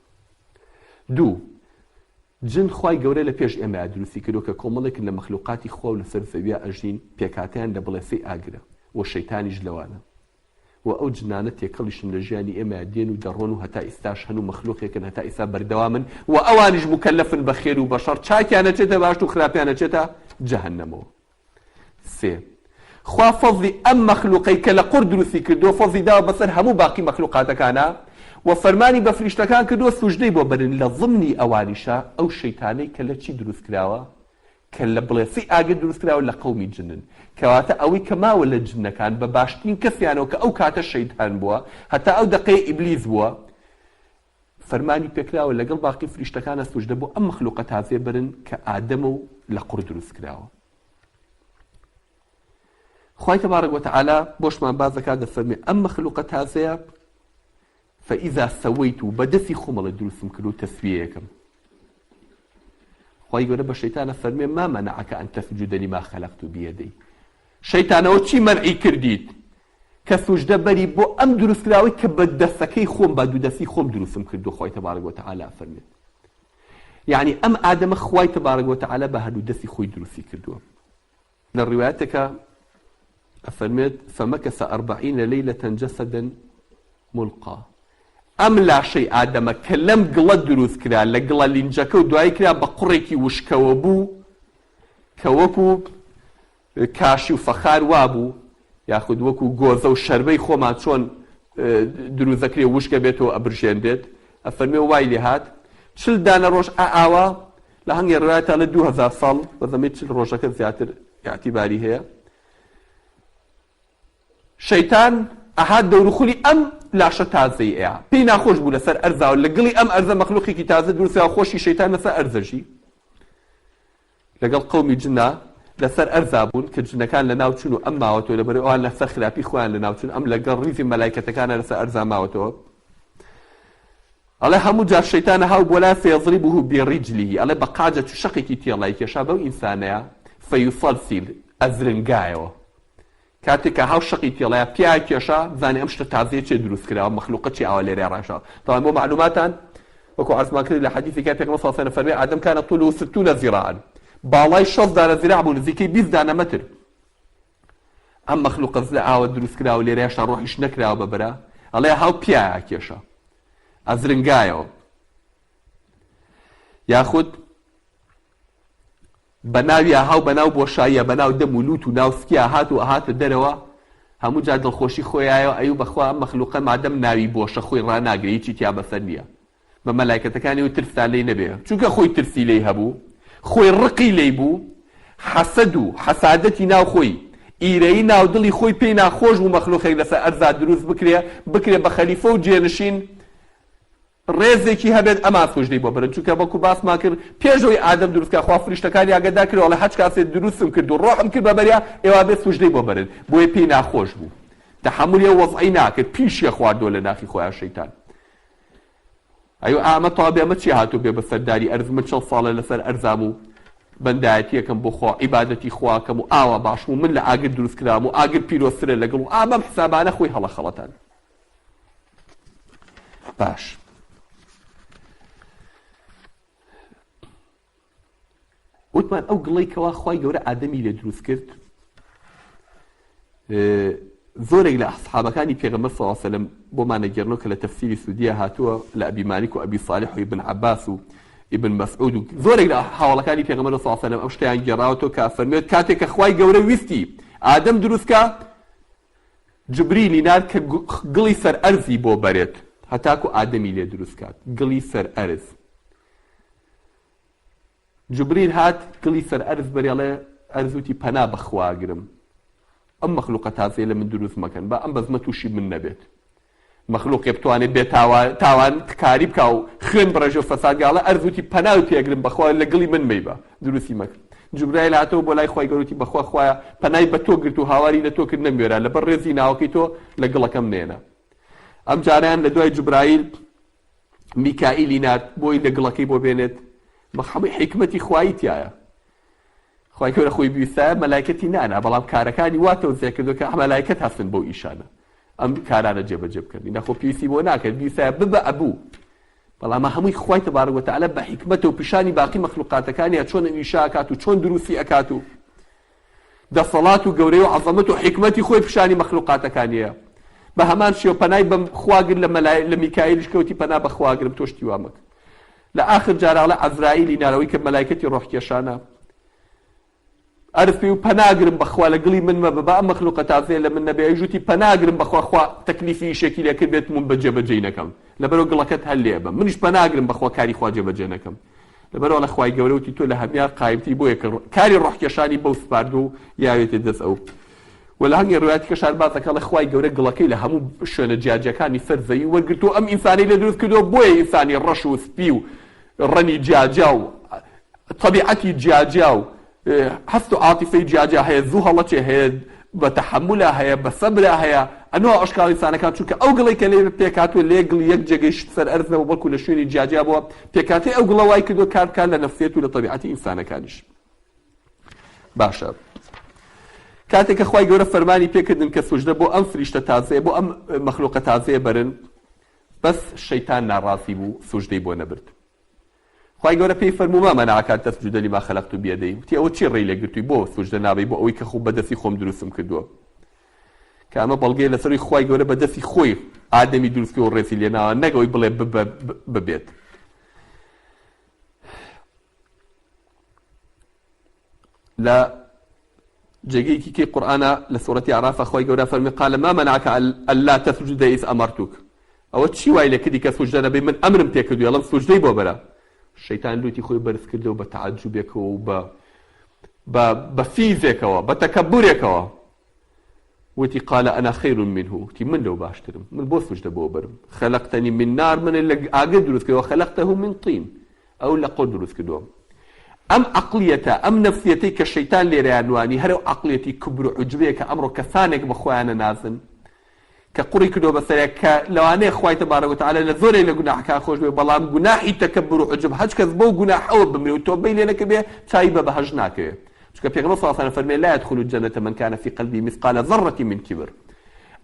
دوو، جن خوای گەورە لە پێش ئێمەیا دروستی کردوە کە کۆمەڵێکن لە مەخلوقاتی خوا و لەسەر زەویا ئەژین پێکهاتەیان لە بڵێسەی ئاگرە و شەیتانیش لەوانە و ئەو جنانە تێکەڵیشن لە ژیانی ئێمەیا دێن و دەڕۆن و هەتا ئیستاش هەن و مەخلوقێکن هەتا ئیستا بەردەوامن و ئەوانیش موکەلەفن بە خێر و بە شەڕ چاکیان ئەچێتە بەهەشت و خراپیان ئەچێتە جەهەنەمەوە. سێ، خوا فەزڵی ئەم مەخلوقەی کە لە قوڕ دروستی کردووە فەزڵی داوە بەسەر هەموو باقی مەخلوقاتەکانا و فەرمانی بە فریشتەکان کردووە سوجدەی بۆ بەرن لە ضمنی ئەوانیشا ئەو شەیتانەی کە لە چی دروست کراوە کە لە بڵێسەی ئاگر دروست کراوە لە قەومی جنن کەواتە ئەوەی کە ماوە لە جنەکان بە باشترین کەسیانەوە کە ئەو کاتە شەیتان بووە هەتا ئەو دەقەیە ئیبلیس بووە فەرمانی پێکراوە لەگەڵ باقی فریشتەکانا سوجدە بۆ ئەم مەخلوقە تازەیە بەرن کە ئادەمە و لە قوڕ دروست کراوە. خوای تبارک وتعالی بۆشمان باس دەکات دەفەرمێ ئەم مەخلوقە تازەیە فإذا سويت بە دەستی خۆمەڵێ دروستم کرد و تەسویەیەکم خوای گەورە بە شەیتانە فەرمێ ما منعك أن تسجد لما خلقت بيدي شەیتانەوە چی مەنعی کردیت کە سوجدە بەری بۆ ئەم دروستکراوەی کە بە دەستەکەی خۆم بە دوو دەستی خۆم دروستم کردو خوای تبارک وتعالی ئەفەرمێت یعنی ئەم ئادەمە خوای تبارک وتعالی بە هەردوو دەستی خۆی دروستی کردووە لە ڕیوایەتێکە ئەفەرمێت فمكث أربعين ليلة جسدا ملقا ئەم لاشەی ئادەمە کە لەم گڵە دروست کرا لە گڵە لینجەکە و دوایی کرا بە قوڕێکی وشکەوە بوو کە وەکو کاشی و فەخار وابوو یاخود وەکو گۆزە و شەربەی خۆمان چۆن دروست دەکرێ وشک ئەبێتەوە ئەبرژێنرێت ئەفەرمێ وای لێ هات چل دانە ڕۆژ ئا ئاوا لە هەنگێ ڕوایەتا لە 2000 ساڵ بە زەمەی چل ڕۆژەکە زیاتر ئیعتیباری هەیە شەیتان ئەهات دەوروخولی ئەم لاشە تازەی ئەیا پێی ناخۆش بوو لەسەر ئەرزاوە لە گڵی ئەم ئەرزە مەخلوقێکی تازە دروستکراوە خۆشی شەیتان لەسەر ئەرزەژی لەگەڵ قەومی جنا لەسەر ئەرزا بوون کە جنەکان لەناو چوون و ئەم ماوەتەوە لەبەرئەوەی ئەوان لەسەر خراپی خۆیان لەناو چوون ئەم لەگەڵ ڕیزی مەلایکەتەکانا لەسەر ئەرزا ماوەتەوە. ئەڵێ هەموو جار شەیتان هاو بۆ لای فیضربه برجله ئەڵێ بە قاجە چو شەقێکی تێڵای کێشا بەو ئینسانەیا فیصلصل ئەزرنگایەوە کاتێک کە هاو شەقی تێڵایا پیا کێشا بزانێ ئەم شتە تازەیە چێ دروست کراوە مەخلوقە چی ئاوا لێرەیا ڕاشاوە تاوان بۆ معلوماتان وەکو عەرزمان کرد لە حەدیثێکا پێغەمبەر صلی الله علیه و سلم فەرمی ئادەم کان طوله ستون ذراعا باڵای 60 دانە ذراع بوو نزیکەی 20 دانە مەتر ئەم مەخلوقە زلە ئاوە دروست کراوە لێرە هێشتا ڕۆحیش نەکراوە بە بەرا ئەڵێ هاو پیایا کێشە ئەزرنگایەوە یاخود بە ناویا هاو بە ناو بۆشاییە بە ناو دەم و لوت و ناو سکیا هات و ئەهاتە دەرەوە هەموو جار دڵخۆشی خۆیایەوە ئەیو بەخوا ئەم مەخلوقە مادەم ناوی بۆشە خۆی ڕاناگرێ هیچی تیا بەسەر نییە بە مەلایکەتەکانی وت ترستان لێی نەبێ چونکە خۆی ترسی لێی هەبوو خۆی ڕقی لێی بوو حەسەد و حەسادەتی ناو خۆی ئیرەیی ناو دڵی خۆی پێی ناخۆش بوو مەخلوقێک لەسەر ئەرزا دروست بکرێ بکرێ بە خەلیفە و جێنشین ڕێزێکی هەبێت ئەمان سوجدەی بۆ بەرن چونکە وەکو باسمان کرد پێش ئەوەی ئادەم دروست کا خوا فریشتەکانی ئاگادار کرد ئەڵێ هەچ کاسێ دروستم کرد و ڕۆحم کرد بە بەریا ئێوە بێ سوجدەی بۆ بەرن بۆیە پێی ناخۆش بوو تەحەمولی ئەو وەزعەی ناکرد پیشیە خواردووە لە ناخی خۆیان شەیتان ئەیوە ئامە تابێ ئەمە چی هاتوو بێ بەسەر داری ئەرز من چەند ساڵە لەسەر ئەرزام و بەندایەتیەکەم بۆ خوا عیبادەتی خواکەم و ئاوا باشم و من لە ئاگر دروست کرام و ئاگر پیرۆزترە لەگەڵ و ئا بەم حسابانە خۆی هەڵەخەڵەتان باش وتمان ئەو گڵەی کەوا خوای گەورە ئادەمی لێ دروست کرد زۆرێک لە ئەسحابەکانی پێغەمبەر صلی الله علیه و سلم بۆمان ئەگێڕنەوە کە لە تەفسیری سودیە هاتووە لە ئەبی مالیک و ئەبی صالح و ئیبن عەباس و ئیبن مەسعود و زۆرێک لە هاوڵەکانی پێغەمبەر صلی الله علیه و سلم ئەم شتیان گێڕاوەتەوە کە فەرموێت کاتێک کە خوای گەورە ویستی ئادەم دروست کا جبریلی نارد کە گڵی سەر ئەرزی بۆ بەرێت هەتاکو ئادەمی لێ دروست کات گڵی سەر ئەرز جبریل هات گڵی سەر ئەرز بەری ئەڵێ ئەرز وتی پەنا بە خوا ئەگرم ئەم مەخلوقە تازەیە لە من دروست مەکەن با ئەم بەزمە تووشی من نەبێت مەخلوقێ بتوانێت بێ تاوان کاری بکا و خوێن بڕێژێ و فەساد گاڵە ئەرز وتی پەناوی پێگرم بەخوا لە گڵی من مەیبە دروستی مەکە جوبرایل هاتەوە بۆ لای خوای گەورە وتی بەخوا خوایە پەنای بە تۆ گرت و هاواری لە تۆ کرد نەموێرا لەبەر ڕێزی ناوەکەی تۆ لە گڵەکەم نێنە ئەم جارەیان لە دوای جوبرایل میکائیلی نارد بۆی لە گڵەکەی بۆ بێنێت بە هەمووی حیکمەتی خوایی تایە خوای گەورە خۆی بیویستایە مەلایکەتی نانا بەڵام کارەکانی وا تەوزیع کردووە کە مەلایکەت هەستن بەو ئیشانە ئەم کارانە جێبەجێ بکەن نەخۆ پێویستی بۆ ناکرد بیویستایە ببە ئەبوو بەڵام هەمووی خوای تبارک وتعالی بە حیکمەتە و پیشانی باقی مەخلوقاتەکانیان چۆن ئەم ئیشە ئەکات و چۆن دروستی ئەکات و دەسەڵات و گەورەی و عەزەمەت و حیکمەتی خۆی پیشانی مەخلوقاتەکانیە بە هەمان شێوە پەنای بە خوا گرت لە مەلای لە میکائیلیش کەوتی پەنا بە خوا گرم تۆ شتی وا مەکە لە ئاخر جارا ئەڵێ عەزرائیلی نارەوەی کە مەلایکەتی ڕۆح کێشانە ئەرز پێی و پەناگرم بەخوا لە گڵی من مەبە با ئەم مەخلوقە تازەیە لە من نەبێ ئەویش وتی پەناگرم بەخوا خوا تەکلیفی ئیشێکی لێ کرد بێت من بە جێبەجێی نەکەم لەبەرەوە گڵەکەت هەر لێ بە منیش پەناگرم بەخوا کاری خوا جێبەجێ نەکەم لەبەرئەوە لە خوای گەورە وتی تۆ لە هەمیار قایمتری بۆیە کە کاری ڕۆحکێشانی بەو سپاردووە و یاوێتە دەست ئەو وە لە هەنگێ ڕوایەتی کەش هەر باس دەکا ئەڵێ خوای گەورە گڵەکەی لە هەموو شوێنە جیاجیاکانی سەر زەوی وەرگرتووە ئەم ئینسانەی لێ دروست کردووە بۆیە ئینسانی ڕەش و سپی و ڕەنی جیاجیا و تەبیعەتی جیاجیا و هەست و عاتیفەی جیاجیا هەیە زوو هەڵەچێ هەیە بە تەحەمولا هەیە بە سەبرا هەیە ئەنوا ئەشکاڵ ئینسانەکان چونکە ئەو گڵەی کە لێ پێکهاتووە لێ گڵی یەک جێگەی شت سەر ئەرز نەبوو بەڵکو لە شوێنی جیاجیا بووە پێکهاتەی ئەو گڵە وای کردووە کار بکات لە نەفسیەت و لە تەبیعەتی ئینسانەکانیش باشە کاتێک کە خوای گەورە فەرمانی پێکردن کە سوجدە بۆ ئەم فریشتە تازەیە بۆ ئەم مەخلوقە تازەیە بەرن بەس شەیتان ناڕازی بوو سوجدەی بۆ نەبرد خوای گەورە پێی فەرموو ما منعک ان تسجد لما خلقت بیدی وتی ئەوە چی ڕێی لێ گرتووی بۆ سوجدە نابەی بۆ ئەوەی کە خۆ بەدەستی خۆم دروستم کردووە کە ئەمە بەڵگەیە لەسەر خوای گەورە بەدەستی خۆی ئادەمی دروست کردووە ڕێزی لێ ناوە نەک ئەوەی بڵێ ببە ببێت لە جێگەیەکی کەی قورئانا لە سورەتی ئەعرافا خوای گەورە فەرمی قال ما منعک الا تسجد اذ امرتک ئەوە چی وای لێ کردی کە سوجدە نەبەی من ئەمرم پێ کردووی ئەڵێم سوجدەی بۆ بەرە شەیتان لوتی خۆی بەرز کردەوە بە تەعەجوبێکەوە و بە بە بە فیزێکەوە بە تەکەبورێکەوە وتی قال انا خیر منه وتی من لەو باشترم من بۆ سوجدە بۆ بەرم خلقتنی من نار من لە ئاگر دروست کردووە خلقته من طین ئەو لە قوڕ دروست کردووە. ئەم عەقڵیەتە، ئەم نەفسیەتەی کە شەیتان لێرەیا نوانی هەر ئەو عەقڵیەتی کبر و عوجبەیە کە ئەمڕۆ کەسانێک بە خۆیان ئەنازن. کە قوڕی کردووە بەسەریا کە لەوانەیە خوای تبارک و تعالی لە زۆرێک لە گوناحەکان خۆش بێ بەڵام گوناحی تەکەبور و عجب هەچ کەس بەو گوناحەوە بمرێ و تۆبەی لێ نەکردبێ چاوی بە بەهەشت ناکەوێ چونکە پێغەمبەر صلی اللە علیه و سلم فەرمووی لا يدخل الجنة من كان في قلبه مثقال ذرة من كبر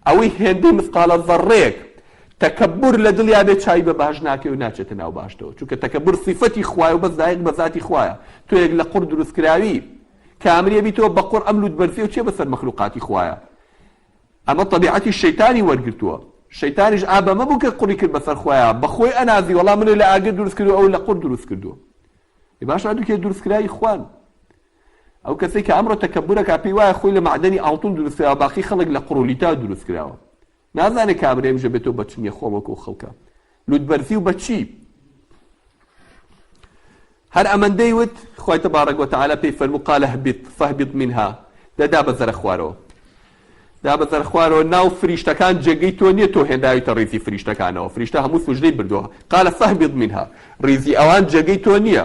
ئەوەی هێندەی مثقالە ذەڕەیەک تەکەبور لە دڵیا بێ چاوی بە بەهەشت ناکەوێ و ناچێتە ناو بەهەشتەوە چونکە تەکەبور سیفەتی خوایە و بەس لایق بە زاتی خوایە تۆیەک لە قوڕ دروستکراوی کامریە بیتەوە بە قوڕ ئەم لوت بەرزیەو چیە بەسەر مەخلوقاتی خوایە ئەمە تەبیعەتی شەیتانی وەرگرتووە شەیتانیش ئا بەمە بوو کە قوڕی کرد بەسەر خۆیا بەخۆی ئەنازی وەڵا منی لە ئاگر دروست کردووە ئەو لە قوڕ دروست کردووە ئێ باشە هەردووکیان دروستکراوی خوان ئەو کەسەی کە ئەمڕۆ تەکەبورەکە پێی وایە خۆی لە مەعدەنی ئاڵتون دروست کراوە باقی خەڵک لە قوڕ و لیتاو دروست کراوە نازانێ کابرای ئەمژە بێتەوە بە چ نیە خۆڵ وەکو خەڵکە لوتبەرزی و بە چی هەر ئەمەندەی وت خوای تبارک وتعالی پێی فەرموو قال اهبط فاهبط منها دە دابەزەرە خوارەوە دابەزەرە خوارەوە ناو فریشتەکان جێگەی تۆ نییە تۆ هێنراویتە ڕیزی فریشتەکانەوە فریشتە هەموو سوجدەی بردووە قال فاهبط منها ڕیزی ئەوان جێگەی تۆ نییە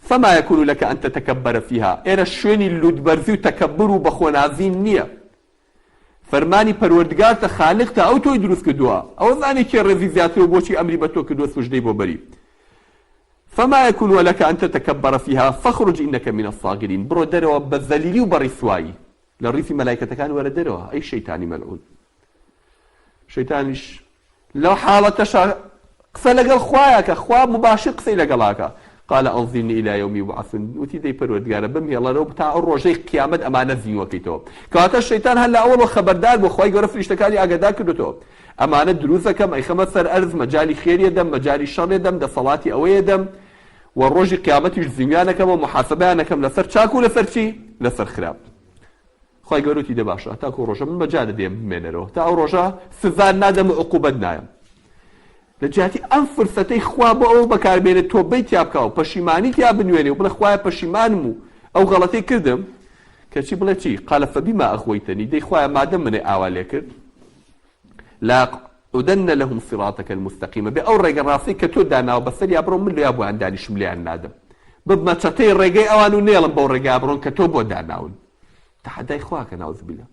فما يكون لك أن تتكبر فيها ئێرە شوێنی لوتبەرزی و تەکەبر و بەخۆنازین نییە فەرمانی پەروەردگارتە خالقتە ئەو تۆی دروست کردووە ئەوە زانێ کێ ڕێزی زیاترە و بۆچی ئەمری بە تۆ کردووە سوجدەی بۆ بەری فما يكون لك أن تتكبر فيها فاخرج إنك من الصاغرين بڕۆ دەرەوە بە زەلیلی و بە ڕیسوایی لە ڕیزی مەلایکەتەکان وەرە دەرەوە ئەی شەیتانی مەلعون شەیتانیش لەو حاڵەتەشا قسە لەگەڵ خوایە کە خوا مباشر قسەی لەگەڵاکە قال انظرنی الی یوم یبعثون وتی دەی پەروەردگارە بمهێڵەرەوە تا ئەو ڕۆژەی قیامەت ئەمانە زیوەکەیتەوە کەواتە شەیتان هەر لە ئەوەڵەوە خەبەردار بوو خوای گەورە فریشتەکانی ئاگادار کردوتەوە ئەمانە دروست دەکەم ئەیخەمە سەر ئەرز مەجالی خێریە دەم مەجالی شەڕێ دەم دەسەڵاتی ئەوەیە دەم و ڕۆژی قیامەتیش زیویانەکەمەوە محاسبەیان ئەکەم لەسەر چاک و لەسەر چی لەسەر خراپ خوای گەورە وتی دە باشە تاکو ئەو ڕۆژە من مەجالت دێم بمێنەرەوە تا ئەو ڕۆژە سزات نادەم و عقوبەت نایەم لە جیاتی ئەم فرسەتەی خوا بۆ ئەوە بەکاربێنێت تۆبەی تیا بکا و پەشیمانی تیا بنوێنێ و بڵێ خوایە پەشیمانم و ئەو غەڵەتەی کردم کەچی بڵێ چی قال فبما اغویتنی دەی خوایە مادەم منێ ئاوا لێ کرد لاقعدن لهم صراطک المستقیم بێ ئەو ڕێگە ڕاستەی کە تۆ داناوە بەسەریا بڕۆم من لۆیا بۆیان دانیشم لێیان نادەم ببمە چەتەی ڕێگەی ئەوان و نێڵم بەو ڕێگا بڕۆن کە تۆ بۆ داناون تەحەدای خوا کە نعوذ بالله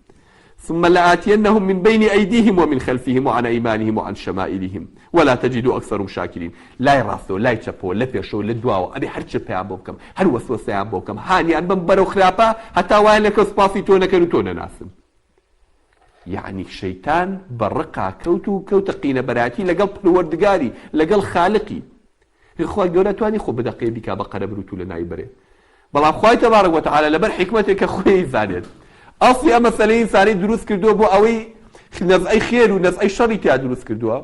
ثم لآتینهم من بین ایدیهم ومن خلفهم وعن ایمانهم وعن شمائلهم ولا تجد اکثرهم شاکرین لای ڕاستەوە لای چەپەوە لە پێشەوە لە دواوە ئەبێ هەر چرپەیان بۆ بکەم هەر وەسوەسەیان بۆ بکەم هانیان بم بەرەو خراپە هەتا وایان لێکەم سوپاسی تۆ نەکەن و تۆ نەناسن یەعنی شەیتان بە ڕقا کەوت و کەوتە قینەبەرایەتی لەگەڵ پەروەردگاری لەگەڵ خالقی خوای گەورە توانی خۆ بدەقەیە بیکا بە قەرەبروت و لەناوی بەرێ بەڵام خوای تبارک وتعالی لەبەر حیکمەتێک کە خۆی زانێت ئەسڵی ئەم مەسەلەی ئینسانی دروست کردووە بۆ ئەوەی نەزعی خێر و نەزعی شەڕی تیا دروست کردووە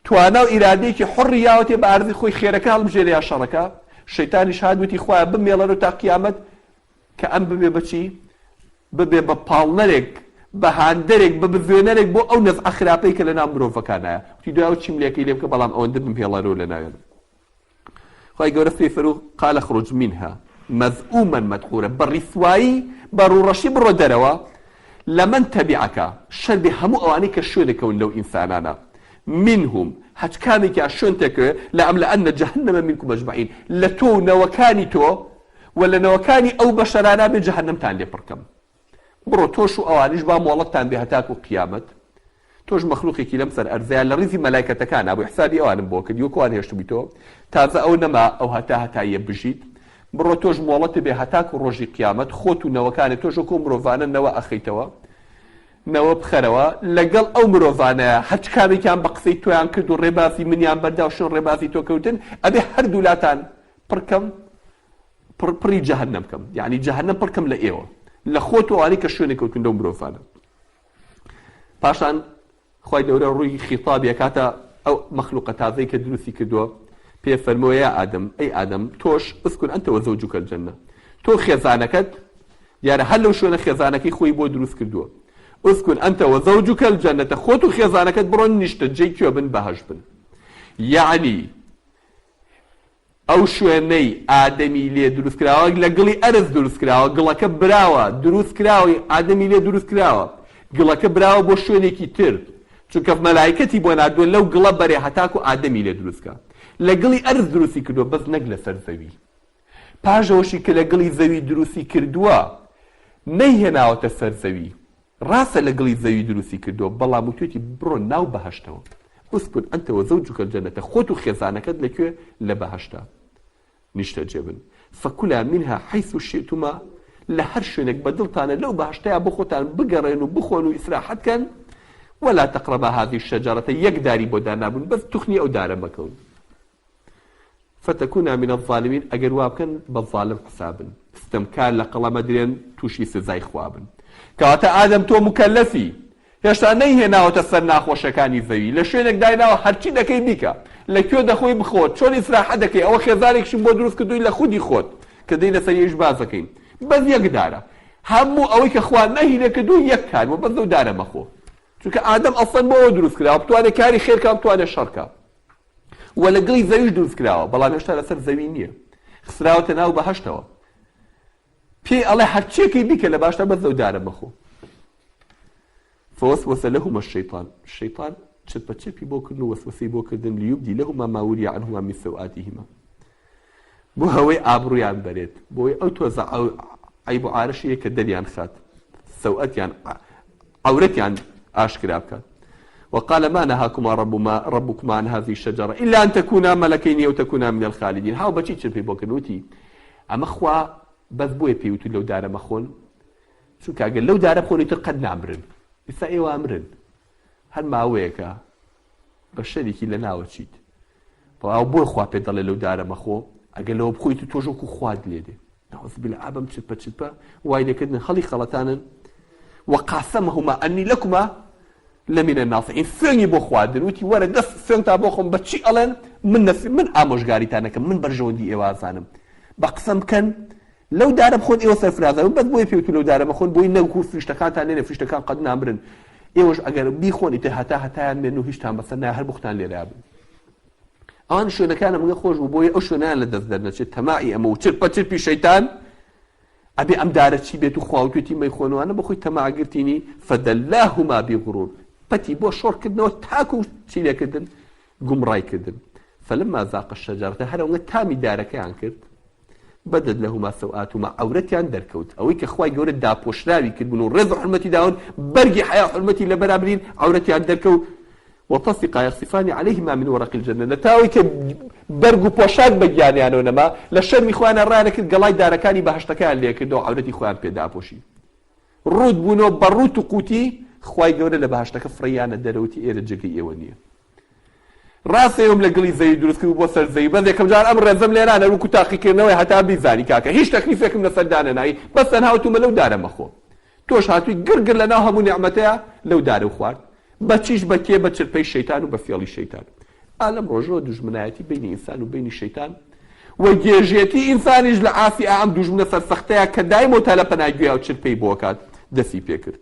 توانا و ئیرادەیەکی حڕی یاوەتێ بە ئارزی خۆی خێرەکە هەڵبژێرێ یا شەڕەکە شەیتانیش هات وتی خوایە بمێڵەرەوە تا قیامەت کە ئەم ببێ بە چی؟ ببێ بە پاڵنەرێک، بە هاندەرێک، بە بزوێنەرێک بۆ ئەو نەزعە خراپەی کە لەناو مرۆڤەکانایە. وتی دوای ئەوە چیم لێکەی لێ بکە بەڵام ئەوەندە بمهێڵەرەوە لەناویان. خوای گەورە پێی فەرموو قال اخرج منها مذءوما مدحورا بە ڕیسوایی بە ڕووڕەشی بڕۆ دەرەوە لمن تبعک شەر بێ هەموو ئەوانەی کە شوێن دەکەون لەو ئینسانانە منهم هەچ کامێکیان شوێن تێکەوێ لأملأن جهنم منکم اجمعین لە تۆ و نەوەکانی تۆ وە لە نەوەکانی ئەو بەشەرانە بێ جەهەنەمتان لێ پڕ کەم بڕۆ تۆش و ئەوانیش با مۆڵەتتان بێ هەتاکو قیامەت تۆش مەخلوقێکی لەم سەر ئەرزەیە لە ڕیزی مەلایکەتەکانا بووی حسابی ئەوانم بۆ کردی وەکو ئەوان هێشتبوویتەوە تازە ئەو نەما ئەو هەتا هەتاییە بژیت بڕۆ تۆش مۆڵەت بێ هەتاکو ڕۆژی قیامەت خۆت و نەوەکانت تۆش وەکو مرۆڤانە نەوە ئەخەیتەوە نەوە بخەرەوە لەگەڵ ئەو مرۆڤانەیە هەرچ کامێکیان بە قسەی تۆیان کرد و ڕێبازی منیان بەردا و شوێن ڕێبازی تۆ کەوتن ئەبێ هەردوولاتان پڕکەم پڕ پڕی جەهەنەم کەم یعنی جەهەنەم پڕ کەم لە ئێوە لە خۆت و ئەوانەی کە شوێنێک کەوتون لەو مرۆڤانە پاشان خوای گەورە ڕووی خیتابی ئەکاتە ئەو مەخلوقە تازەی کە دروستی کردووە پێ فەرمووە یا ئادەم ئەی ئادەم تۆش اسکن انت وزوجک الجنە تۆ خێزانەکەت دیارە هەر لەو شوێنە خێزانەکەی خۆی بۆ دروست کردووە اسکن انت وزوجک الجنە خۆت و خێزانەکەت بڕۆن نیشتەجێی کوێ بن بەهەشت بن یعنی ئەو شوێنەی ئادەمی لێ دروست کراوە لە گڵی ئەرز دروست کراوە گڵەکە براوە دروست کراوە ئادەمی لێ دروست کراوە گڵەکە براوە بۆ شوێنێکی تر چونکە مەلایکەتی بۆ ناردووە لەو گڵە بەرێ هەتاکو ئادەمی لێ دروست کا لە گڵی ئەرز دروستی کردووە بەس نەک لەسەر زەوی پاش ئەوەشی کە لە گڵی زەوی دروستی کردووە نەیهێناوەتە سەر زەوی. ڕاستە لە گڵی زەوی دروستی کردووە بەڵام وتوێتی بڕۆ ناو بەهەشتەوە اسکن انت وزوجک الجنە خۆت و خێزانەکەت لە کوێ لە بەهەشتا نیشتەجێ بن فکلا منها حیث شئتما لە هەر شوێنێک بە دڵتانە لەو بەهەشتەیا بۆ خۆتان بگەڕێن و بخۆن و ئیسراحەت کەن ولا تقربا هذه الشجرة یەک داری بۆ دانابوون بەس توخنی ئەو دارە مەکەون فتکونا من الظالمین ئەگەر وا بکەن بە زالم حسابن ستەمکار لە قەڵەم ئەدرێن توشی سزای خوا بن کەواتە ئادەم تۆ موکەلەفی هێشتا نەیهێناوەتە سەر ناخۆشەکانی زەوی لە شوێنێک دایناوە هەرچی دەکەی بیکە لە کوێ دەخۆی بخۆ چۆن ئیسراحەت دەکەی ئەوە خێزانێکشم بۆ دروست کردووی لە خودی خۆت کە دێینە سەر یەیش باس دەکەین بەس یەک دارە هەموو ئەوەی کە خوا نەهی لێ کردووی یەک کار بووە بەس لەو دارە مەخۆ چونکە ئادەم ئەسڵەن بۆ ئەوە دروست کراوە بتوانێ کاری خێر کا بتوانێ شەڕ کا وە لە گڵی زەویش دروست کراوە بەڵام هێشتا لەسەر زەوی نییە خسراوەتە ناو بەهەشتەوە پێی ئەڵێ هەرچیەکەی بیکە لە باشتە بەس لەو دارە مەخۆ فوسوس لهما الشیطان شەیطان چرپە چرپی بۆ کردن و وەسوەسەی بۆ کردن لیوبدی لهما ما وری عنهما من سوآتهما بۆ ئەوەی ئابڕویان بەرێت بۆی ئەو تۆزە عەیب و عارەشیە کە دەریان خات سەوئەتیان عەورەتیان ئاشکرا بکات وقال ما نهاكما ربما ربكما عن هذه الشجرة إلا أن تكونا ملكين أو تكونا من الخالدين هاو بەچی چرپی بۆ کردن وتی ئەمە خوا بەس بۆیە پێی وتون لەو دارە مەخۆن چونکە ئەگەر لەو دارە بخۆن ئیتر قەت نامرن ئیستا ئێوە ئەمرن هەر ماوەیەکە بە شەرێکی لە ناوە چیت بەڵام بۆ خوا پێت دەڵێ لەو دارە مەخۆ ئەگەر لەوە بخۆیت و تۆش وەکو خوات لێ دێ نعوذ بالله ئابم چرپە چرپە وای لێکردن هەڵی خەڵەتانن وقاسمهما ئەنی لەکما لمن الناصحین سوێنی بۆ خواردن وتی وەرە دەست سوێنتا بۆ خۆم بە چی ئەڵێن من نەسی من ئامۆژگاریتان نەکەم من بەرژەوەندی ئێوە ئازانم بە قسەم بکەن لەو دارە بخۆن ئێوە سەرفرازە بن بەس بۆیە پێوتو لەو دارە مەخۆن بۆی نەوکو فریشتەکانتان لێنێ فریشتەکان قەت نامرن ئێوەش ئەگەر بیخۆن ئیتر هەتا هەتایان مێن و هیچتان بەسەر نایە هەر بۆختان لێرە بن ئەوان شوێنەکانە منگە خۆش بوو بۆیە ئەو شوێنیان لە دەست دەرنەچێت تەماعی ئەمە و چرپە چرپی شەیتان ئەبێ ئەم دارە چی بێت و خواوتێتی مەیخۆنوانە بەخۆی تەماگرتینی فەدەلاهما بغرور پەتی بۆ شۆڕکردنەوە تاکو چی لێکردن گومڕای کردن فلما ذاق الشجرة هەر ئەوەنگە تامی دارەکەیان کرد بدت لهما سوآتهما عەورەتیان دەرکەوت ئەوەی کە خوای گەورە داپۆشراوی کردبوون و ڕێز و حورمەتی داون بەرگی حەیا و حورمەتی لەبەرا برین عەورەتیان دەرکەوت وطفقا يخصفان عليهما من ورق الجنة لە تاوەی کە بەرگ و پۆشاک بە گیانیانەوە نەما لە شەرمی خۆیانە ڕایانەکرد گەڵای دارەکانی بەهەشتەکەیان لێکردەوە عەورەتی خۆیان پێ داپۆشی ڕووت بوونەوە بە ڕووت و قوتی خوای گەورە لە بەهەشتەکە فڕێیانە دەرەوتی ئێرە جێگەی ئێوە نییە ڕاستە ئێوەم لە گڵی زەوی دروست کرد بۆ سەر زەوی بەس یەکەم جار ئەم ڕێزەم لێرانە وەکو تاقیکردنەوەی هەتا بیزانی کاکە هیچ تەکلیفێکم لەسەر دانەنای بەس تەنها وتومە لەو دارە مەخۆ تۆش هاتووی گڕ گڕ لەناو هەموو نیعمەتەیە لەو دارە و خوارد بە چیش بە کێ بە چرپەی شەیتان و بە فێڵی شەیتان ئا لەم ڕۆژەوە دوژمنایەتی بینی ئینسان و بینی شەیتان و گێژێتی ئینسانیش لە ئاسی ئا ئەم دوژمنە سەرسەختەیە کە دایمەوە تا لە پەنا گوێیا و چرپەی بۆکات دەسی پێکرد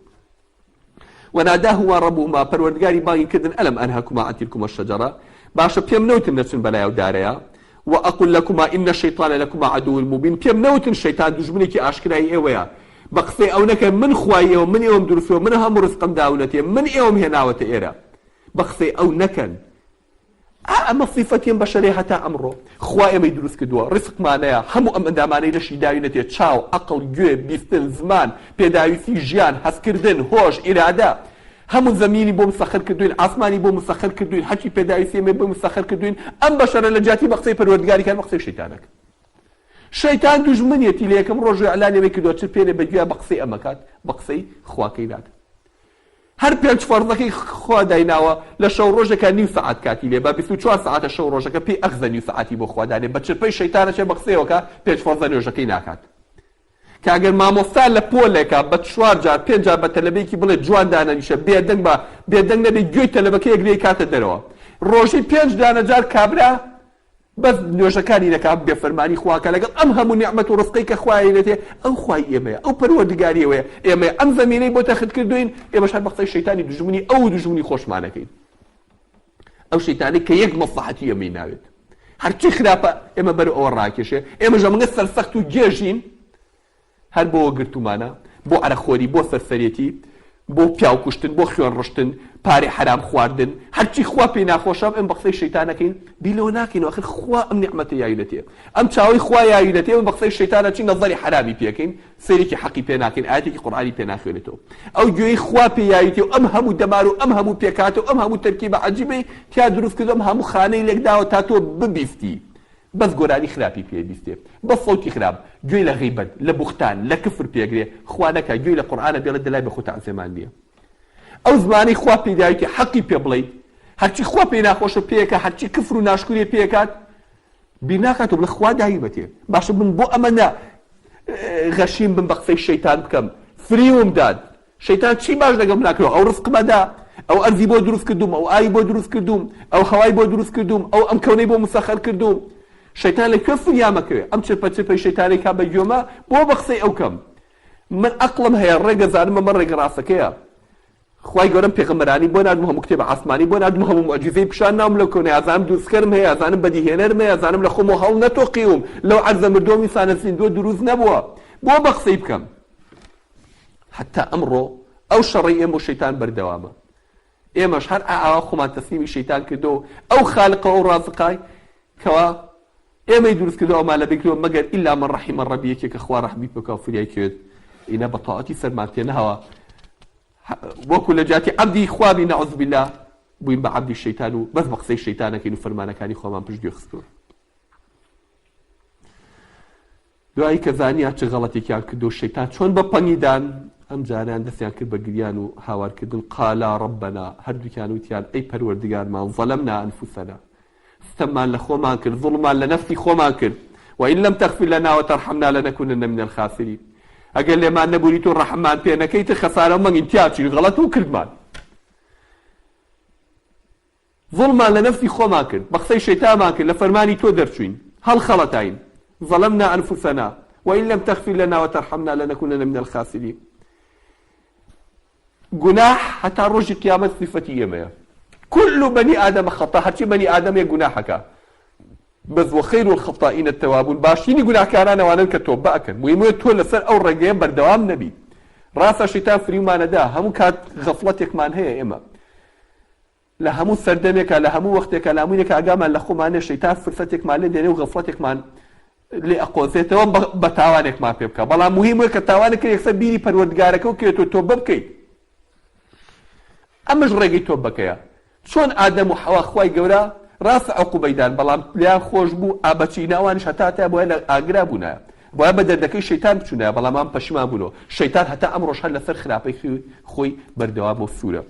وناداهما ربهما پەروەردگاری بانگی کردن الم انهکما عن تلکما الشجرە باشە پێم نەوتن نەچن بەلای ئەو دارەیا واقل لکما ان الشیطان لکما عدو مبین پێم نەوتن شەیتان دوژمنێکی ئاشکرای ئێوەیە بە قسەی ئەو نەکەن من خوای ئێوە من ئێوەم دروست کردوە من هەموو ڕزقم داونەتێ من ئێوەم هێناوەتە ئێرە بە قسەی ئەو نەکەن ئا ئەمە سیفەتی ئەم بەشەرەیە هەتا ئەمڕۆ. خوا ئێمەی دروست کردووە، ڕیزقمانەیە، هەموو ئەم ئەندامانەی لەشی داوینەتێ، چاو، عەقڵ، گوێ، بیستن، زمان، پێداویستی ژیان، هەستکردن، هۆش، ئیرادە، هەموو زەمینی بۆ مسەخەر کردووین، ئاسمانی بۆ مسەخەر کردووین، هەرچی پێداویستی ئێمەی بۆ مسەخەر کردووین، ئەم بەشەرە لە جیاتی بە قسەی پەروەردگاری کار بە قسەی شەیتانەکە. شەیتان دوژمنیەتی لە یەکەم ڕۆژ ئیعلانی ئەمەی کردووە، چ پێنێ بە گوێیا بە قسەی ئەمەکات، بە قسەی خواکەی ناکات. هەر پێنج فەرزەکەی خوا دایناوە لە شەو ڕۆژێکا نیو سەعات کاتی لێ با 24 سەعاتە شەو ڕۆژەکە پێی ئەخزە نیو سەعاتی بۆ خوا دانێ بە چرپەی شەیتان ئەچێ بە قسەیەوەکا پێنج فەرزە نوێژەکەی ناکات کە ئەگەر مامۆستا لە پۆلێکا بە چوار جار پێنج جار بە تەلەبەیەکی بڵێ جوان دانەنیشە بێدەنگ بە بێدەنگ نەبێ گوێی تەلەبەکە یەک لێی کاتە دەرەوە ڕۆژی پێنج دانە جار کابرا بەس نوێژەکانی نەکا بێفەرمانی خوا کە لەگەڵ ئەم هەموو نیعمەت و ڕزقەی کە خوا ئەیدەتێ ئەو خوای ئێمەیە ئەو پەروەردگاری ئێوەیە ئێمەیە ئەم زەمینەی بۆ تەخت کردوین ئێمەش هەر بە قسەی شەیتانی دوژمنی ئەو و دوژمنی خۆشمانەکەین ئەو شەیتانەی کە یەک مەسڵەحەتی ئێمەی ناوێت هەرچی خراپە ئێمە بەرەو ئەوە ڕاکێشێ ئێمەش ئەمەگە سەرسەخت و گێژین هەر بۆوە گرتومانە بۆ عەرەقخۆری بۆ سەرسەرێتی. بۆ پیاو کوشتن، بۆ خوێن ڕشتن، پارەی حەرام خواردن، هەرچی خوا پێی ناخۆشە ئێمە بە قسەی شەیتان ئەکەین، بیر لەوە ناکەینەوە ئاخر خوا ئەم نیعمەتە یاوینەتێ، ئەم چاوەی خوا یاوینەتێ ئێمە بە قسەی شەیتان ئەچین نەزەری حەرامی پێ ئەکەین، سەیرێکی حەقی پێ ناکەین، ئایەتێکی قورئانی پێ ناخوێنێتەوە. ئەو گوێی خوا پێ یاویتێ و ئەم هەموو دەمار و ئەم هەموو پێکهاتە و ئەم هەموو تەرکیبە عەجیبەی تیا دروست کردووە، ئەم هەموو خانەی لێکداوە تا تۆ ببیستی. بەس گۆرانی خراپی پێ بیستێ بەس سەوتی خراپ گوێی لە غیبەت لە بوختان لە کفر پێگرێ خوا نەکا گوێی لە قورئانە بێڵێ دەلای بەخۆ تەعزێمان نیە ئەو زمانەی خوا پێی داویتی حەقی پێ بڵێیت هەرچی خوا پێی ناخۆشە پێکە هەرچی کفر و ناشکوریە پێکات بیر ناکاتەوە بڵێ خوا داویمەتێ باشە من بۆ ئەمە نە غەشیم بم بە قسەی شەیتان بکەم فریوم داد شەیتان چی باش لەگەڵ منا کردوە؟ ئەو ڕزقمە دا، ئەو ئەرزی بۆ دروست کردووم، ئەو ئاوی بۆ دروست کردووم، ئەو هەوای بۆ دروست کردووم، ئەو ئەم کەونەی بۆ مسەخەر کردووم. شەیتان لە کوێ فریامە کەوێ؟ ئەم چرپە چرپەی شەیتانەی کا بە گوێما، بۆ بە قسەی ئەو کەم؟ من عەقڵم هەیە، ڕێک ئەزانم ئەمە ڕێگە ڕاستەکەیە. خوای گەورەم پێغەمبەرانی بۆ ناردم، هەموو کتێبە عاسمانی بۆ ناردم، هەموو موعجیزەی پیشان ناوم لەو کەونەی ئەزانم دروستکەرم هەیە، ئەزانم بەدیهێنەرم هەیە، ئەزانم لە خۆمەوە هەڵنەتۆقیوم، لەو عەرزە مردووەم ئینسانە زیندووە دروست نەبووە. بۆ بە قسەی بکەم؟ هەتا ئەمڕۆ ئەو شەڕەی ئێمە و شەیتان بەردەوامە. ئێمەش هەر ئاوا خۆمان تەسلیمی شەیتان کردووە و ئەو خالقە و ئەو ڕازقای کەوا ئێمەی دروست کردووە ئەومان لەبیر کردووە مەگەر ئیلا من ڕەحیمە ڕەبی یەکێک کە خوا ڕەحمی پێ بکا و فریای کەوێت ئینا بە تەواوەتی سەرمان تێنەهاوە وەکو لە جیاتی عەبدی خوا بین نعوذ بالله بووین بە عەبدی شەیتان و بەس بە قسەی شەیتانەکەین و فەرمانەکانی خوامان پشتگوێ خستووە. دوایی کە زانیان چ غەڵەتێکیان کردو شەیتان چۆن بە پەنگی دان، ئەم جارەیان دەستیان کرد بە گریان و هاوارکردن، قالا ربنا، هەردووکیان وتیان ئەی پەروەردگارمان، ظلمنا انفسنا، ستەممان لە خۆمان کرد، زوڵممان لە نەفسی خۆمان کرد، وان لم تغفر لنا وترحمنا لنکونن من الخاسرین، ئەگەر لێمان نەبوریت و ڕەحممان پێ نەکەیت خەسارەو مەنگین تیاچوین، غەڵەت و کردمان. زوڵممان لە نەفسی خۆمان کرد، بە قسەی شەیتانمان کرد، لە فەرمانی تۆ دەرچووین، هەڵخەڵەتاین، ظلمنا انفسنا وان لم تغفر لنا وترحمنا لنکونن من الخاسرین. گوناح هەتا ڕۆژی قیامەت سیفەتی ئێمەیە. کل بنی آدم خطا، هەرچی بەنی ئادەمێک گوناحەکە. بەس وخیر الخطائین التوابون، باشترینی گوناهکاران ئەوانەن کە تۆبە ئەکەن. موهیمە تۆ لەسەر ئەو ڕێگەیە بەردەوام نەبی. ڕاستە شەیتان فریومانەدا، هەموو کات غەفڵەتێکمان هەیە ئێمە. لە هەموو سەردەمێکا، لە هەموو وەختێکا، لە هەمووینێکا ئاگامان لە خۆمان نیە، شەیتان فرسەتێکمان لێ دێنێ و غەفڵەتێکمان لێ ئەقۆزێتەوە بە تاوانێکمان پێ بکا. بەڵام موهیم وەیە کە تاوانێک کرد یەکسەر بیری پەروەردگارەکە بکەوێت و تۆبە بکەیت. ئەمەش ڕێگەی تۆبەکەیە. چۆن ئادەم و حەوا خوای گەورە ڕاستە عقوبەی دان بەڵام لێیان خۆش بوو ئا بەچی نا ئەوانیش هەتا هەتایە بۆیە لە ئاگرا بوونایە بۆیە بە دەردەکەی شەیتان بچوونایە بەڵام ئەوان پەشیمان بوونەوە شەیتان هەتا ئەمڕۆش هەر لەسەر خراپەی خۆی بەردەوامە و سوورە.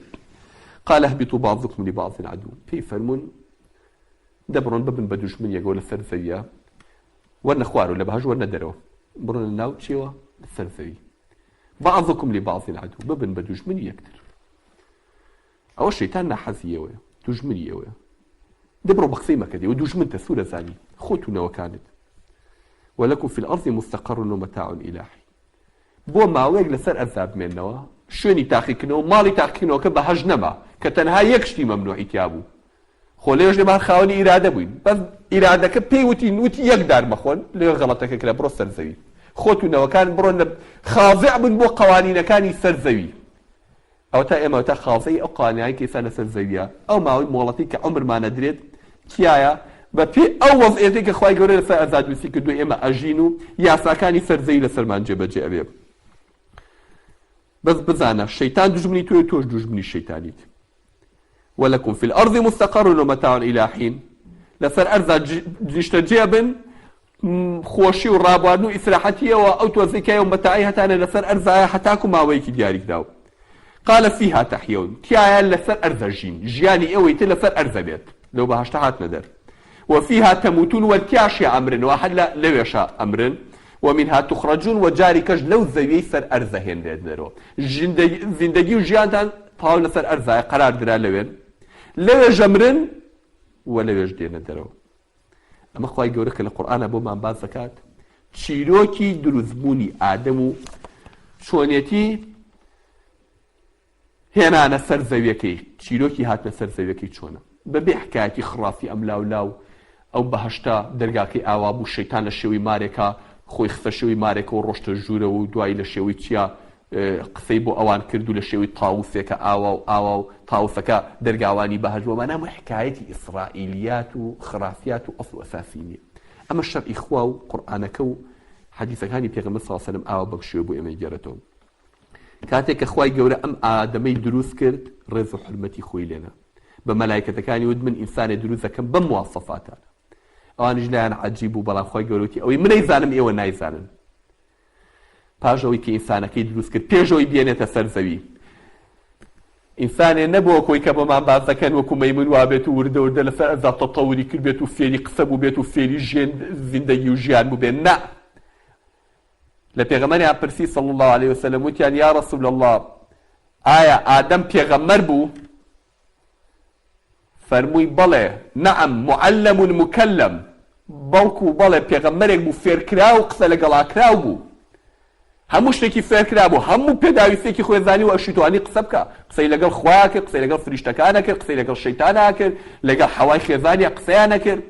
قال اهبطوا بعضکم لبعض عدو، پێی فەرموون دە بڕۆن ببن بە دوژمن یەکەوە لەسەر زەویە وەرنە خوارەوە لە بەهەشت وەرنە دەرەوە بڕۆنە ناو چیەوە لەسەر زەوی بعضکم لبعض عدو ببن بە دوژمنی یەکتر ئەوە شەیتان ناحەزی ئێوەیە دوژمنی ئێوەیە دە بڕۆ بە قسەی مەکە دێ دوژمنتە سوورە زانی خۆت و نەوەکانت ولكم في الأرض مستقر ومتاع إلى حين بۆ ماوەیەک لەسەر ئەرزا بمێننەوە، شوێنی تاقیکردنەوە، ماڵی تاقیکردنەوەکە بەهەشت نەما، کە تەنها یەک شتی مەمنوعی تیا بوو. خۆ لەوێش ئێمە هەر خاوەنی ئیرادە بووین، بەس ئیرادەکە پێی وتین، وتی یەک دار مەخۆن، لەوێ غەڵەتەکە کرا، بڕۆ سەر زەوی. خۆت و نەوەکانت بڕۆن لە خاضع بن بۆ قەوانینەکانی سەر زەوی. ئەوەتا ئێمە ئەوەتا خاڵزەی ئەو قانعەی کە ئێستا لەسەر زەویە ئەو ماوەی مۆڵەتی کە عومرمان ئەدرێت تیایە بە پێی ئەو وەزعیەتەی کە خوای گەورە لەسەر ئەرزا دروستی کردووە ئێمە ئەژین و یاساکانی سەر زەوی لەسەرمان جێبەجێ ئەبێ بەس بزانە شەیتان دوژمنی تۆیە تۆش دوژمنی شەیتانیت ولكم في الأرض مستقر ومتاع إلى حين لەسەر ئەرزا نیشتەجێ بن خۆشی و ڕابواردن و ئیسراحەتیەوە ئەو تۆزەی کای و مەتاعی هەتانە لەسەر ئەرزایە هەتاکو ماوەیەکی دیاریکراو قال فیها تحیون تیایا لەسەر ئەرزە ژین ژیانی ئێوەی تر لەسەر ئەرزە بێت لەو بەهەشتە هاتنە دەر وفیها تموتون وە تیاشیا ئەمرن وە هەر لە لەوێشا ئەمرن ومنها تخرجون وە جاریکەش لەو زەویەی سەر ئەرزە هێنرێت دەرەوە زیندەگی و ژیانتان تەواو لەسەر ئەرزایە قەرار درا لەوێن لەوێش ئەمرن وە لەوێش دێنە دەرەوە ئەمە خوای گەورە کە لە قورئانا بۆمان باس دەکات چیرۆکی دروستبوونی ئادەم و چۆنێتی هێنانە سەر زەویەکەی چیرۆکی هاتنە سەر زەویەکەی چۆنە بەبێ حکایەتی خڕافی ئەم لاو لاو ئەو بەهشتە دەرگاکەی ئاوا بوو شەیتان لە شێوەی مارێکا خۆی خستە شێوەی مارێکەوە ڕۆشتە ژوورەوە و دوایی لە شێوەی چیا. قسەی بۆ ئەوان کرد و لە شێوەی تاوسێکە ئاوا و ئاوا و تاوسەکە دەرگاوانی بەهەشت بوو، ئەمانە هەموو حکایەتی ئیسرائیلیات و خرافیات و ئەسڵ و ئەساسی نییە. ئەمە شەرعی خوا و قورئانەکە و حەدیسەکانی پێغەمبەر صلی اللە علیە و سلم ئاوا بەم شێوە بۆ ئێمەی گێڕێتەوە. کاتێک کە خوای گەورە ئەم ئادەمەی دروست کرد ڕێز و حورمەتی خۆی لێنا. بە مەلایکەتەکانی وت من ئینسانێ دروست دەکەم بەم مواسەفاتانە. ئەوانیش لایان عەجیب بوو بەڵام خوای گەورە وتی ئەوەی من ئەیزانم ئێوە نایزانن. پاش ئەوەی کە ئینسانەکەی دروست کرد پێش ئەوەی بێنێتە سەر زەوی ئینسانێ نەبووە کۆی کە بۆمان باس دەکەن وەکو مەیمون وابێت و وردە وردە لەسەر ئەرزا تەتەوری کردبێت و فێری قسە بووبێت و فێری ژێن زیندەگی و ژیان بووبێت نا لە پێغەمبەریان پرسی صلی الله علیه وسلم وتیان یا رسول الله ئایا ئادەم پێغەمبەر بوو فەرمووی، بەڵێ، نعم، معلم مکلم، بەڵکو بەڵێ پێغەمبەرێک بوو فێرکراو و قسە لەگەڵاکراو بوو، هەموو شتێکی فێرکرابوو، هەموو پێداویستیەکی خۆی زانی و ئەشیتوانی قسە بکا، قسەی لەگەڵ خوایا کرد، قسەی لەگەڵ فریشتەکانا کرد، قسەی لەگەڵ شەیتانا کرد، لەگەڵ حەوای خێزانیا قسەیان ئەکرد،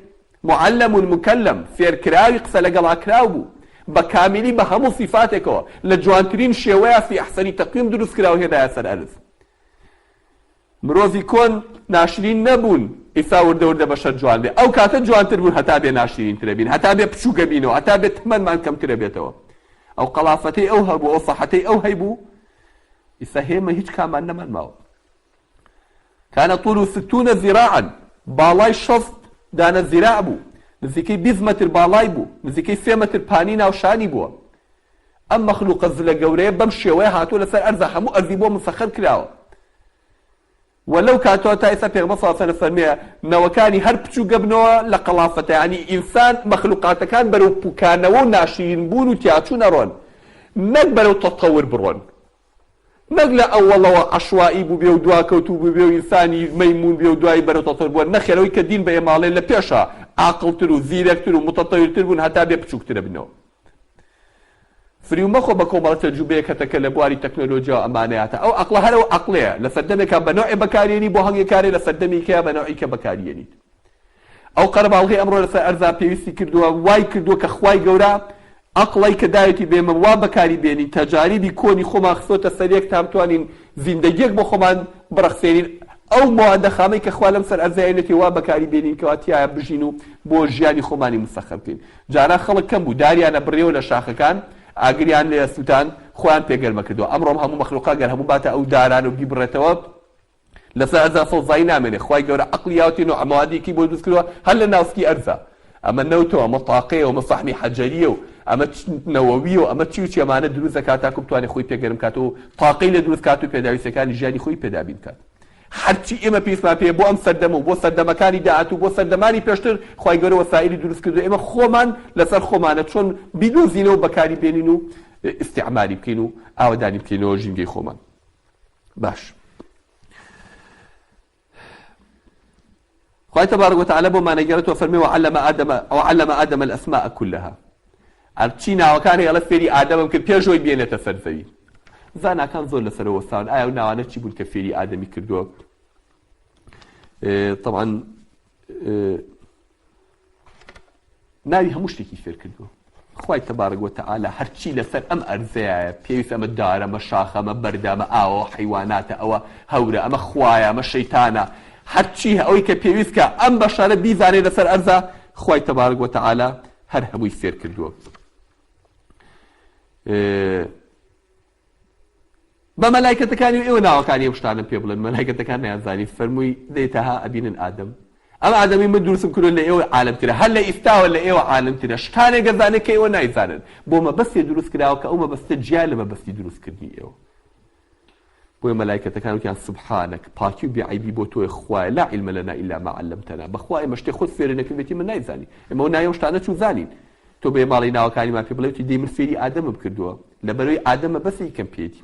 معلم مکلم، فێرکراوی قسە لەگەڵاکراو بوو، بە کامیلی بە هەموو سیفاتێکەوە، لە جوانترین شێوەیا فی احسن تقویم دروستکرا و هێنایە سەر ئەرز. مرۆڤی کۆن ناشرین نەبوون ئیستا وردە وردە بەشەر جوان بێ ئەو کاتە جوانتر بوون هەتا بێ ناشرینترە بین هەتا بێ بچووکە بینەوە هەتا بێ تەمەنمان کەمترە بێتەوە ئەو قەڵافەتەی ئەو هەبوو ئەو سەحەتەی ئەو هەیبوو ئیستا هێمە هیچ کامان نەمان ماوە کان طول ستون ذراعا باڵای شەست دانە زیراع بوو نزیکەی 20 مەتر باڵای بوو نزیکەی سێ مەتر پانی ناوشانی بووە ئەم مەخلوقە زلە گەورەیە بەم شێوەیە هاتووە لەسەر ئەرزە هەموو ئەرزی بۆ مسەخەر کراوە وە لەو کاتەوە تا ئێستا پێغەمبەر صلی اللە علیە و سلم فەرموویە نەوەکانی هەر بچووک ئەبنەوە لە قەڵافەتە یانی ئینسان مەخلوقاتەکان بەرەو پوکانەوە و ناشرین بوون و تیاچوون ئەڕۆن نەک بەرەو تەتەور بڕۆن نەک لە ئەوەڵەوە عەشوائی بووبێ و دواکەوتوو بووبێ و ئینسانی مەیموون بێ و دوایی بەرەو تەتەور بووە نەخێر ئەوەی کە دین بە ئێمە ئەڵێ لە پێشا عاقڵتر و زیرەکتر و متەتەویرتر بوون هەتا بێ بچووکتر ئەبنەوە. فریو مەخۆ بە کۆمەڵە تەجروبەیەک هەتە کە لە بواری تەکنۆلۆجیا و ئەمانەیاتە ئەو عەقڵە هەر ئەو عەقڵەیە لە سەردەمێکا بە نەوعێ بەکاریێنی بۆ هەنگێ کارێ لە سەردەمی کەیا بە نەوعی کە بەکاریێنیت ئەو قەرەباڵغی ئەمڕۆ لەسەر ئەرزا پێویستی کردووە وای کردووە کە خوای گەورە عەقڵی کە داوێتی بێمە وا بەکاری بێنین تەجاریبی کۆنی خۆمان خستۆتە سەر یەک تا بتوانین زیندەگیەک بۆ خۆمان بڕەخسێنین ئەو مەوادە خامەی کە خوا لەم سەر ئەرزایەنێتی وا بەکاری بێنین کەوا تیایا بژین و بۆ ژیانی خۆمانی مسەخەر بکەین جاران خەڵک کەم بوو داریان ئەبڕیەوە لە شاخەکان ئاگریان لێ ئەسوتاند خۆیان پێ گەرمە کردوە ئەمڕۆم هەموو مەخلوقا گەر هەموو باتە ئەو دارانە و بیبڕێتەوە لەسەر ئەرزا سەوزایی نامێنێ خوای گەورە عەقڵی یاوەتێ نوعە مەوادێکی بۆ دروست کردوە هەر لە ناوسکی ئەرزا ئەمە نەوتەوە ئەمە تاقەیە ئەمە فەحمی حەجەریە و ئەمە نەوەویە و ئەمە چی و چی ئەمانە دروست دەکات تاکو بتوانێت خۆی پێ گەرم کاتەوە و تاقەی لێ دروست کات و پێداویستیەکانی ژیانی خۆی پێ دابین کات. هەرچی ئێمە پێویستمان پێیە بۆ ئەم سەردەمە و بۆ سەردەمەکانی داهاتوو بۆ سەردەمانی پێشتر خوای گەورە وەسائیلی دروست کردووە ئێمە خۆمان لەسەر خۆمانە چۆن بیدۆزینەوە بەکاری بێنین و ئیستیعماری بکەین و ئاوەدانی بکەینەوە ژینگەی خۆمان باش خوای تبارک وتعالی بۆمان ئەگێڕێتەوە فەرمی وعلم آدم وعلم آدم الاسماء كلها هەرچی ناوەکان هەیە ئەڵێ فێری ئادەمم کرد پێش ئەوەی بێنێتە سەر زەوی زاناکان زۆر لەسەرەوە وەستاون ئایا ئەو ناوانە چی بوون کە فێری ئادەمی کردووە طبعا ناوی هەموو شتێکی فێر کردووە خوای تبارک وتعالی هەرچی لەسەر ئەم ئەرزەیایە پێویستە ئەمە دارە ئەمە شاخە ئەمە بەردە ئەمە ئاوە حەیواناتە ئەوە هەورە ئەمە خوایە ئەمە شەیتانە هەرچی ئەوەی کە پێویست کە ئەم بەشەرە بیزانێ لەسەر ئەرزە خوای تبارک وتعالی هەر هەمووی فێر کردووە. بە مەلایکەتەکانی و ئێوە ناوەکانی ئەم شتانەم پێ بڵێن مەلایکەتەکان نەیانزانی فەرمووی دەی تەها ئەبینن ئادەم ئەم ئادەمی من دروستم کردووە لە ئێوە عالمترە هەر لە ئیستاوە لە ئێوە عالمترە شتانێک ئەزانێت کە ئێوە نایزانن بۆ مەبەستێ دروست کراوە کە ئەو مەبەستە جیا لە مەبەستی دروستکردنی ئێوە بۆیە مەلایکەتەکان وتیان سبحانک پاکی و بێ عەیبی بۆ تۆیە خوایە لا علم لنا الا ما علمتنا بەخوا ئێمە شتێ خۆت فێرە نەکردبێتی من نایزانین ئێمە ئەو ناوی ئەو شتانە چوزانین تۆ بێ ماڵی ناوەکانیمان پێ بڵێ وتی دەی من فێری ئادەمم کردووە لەبەرەوەی ئادەمە بەسێکی کەم پێیەتی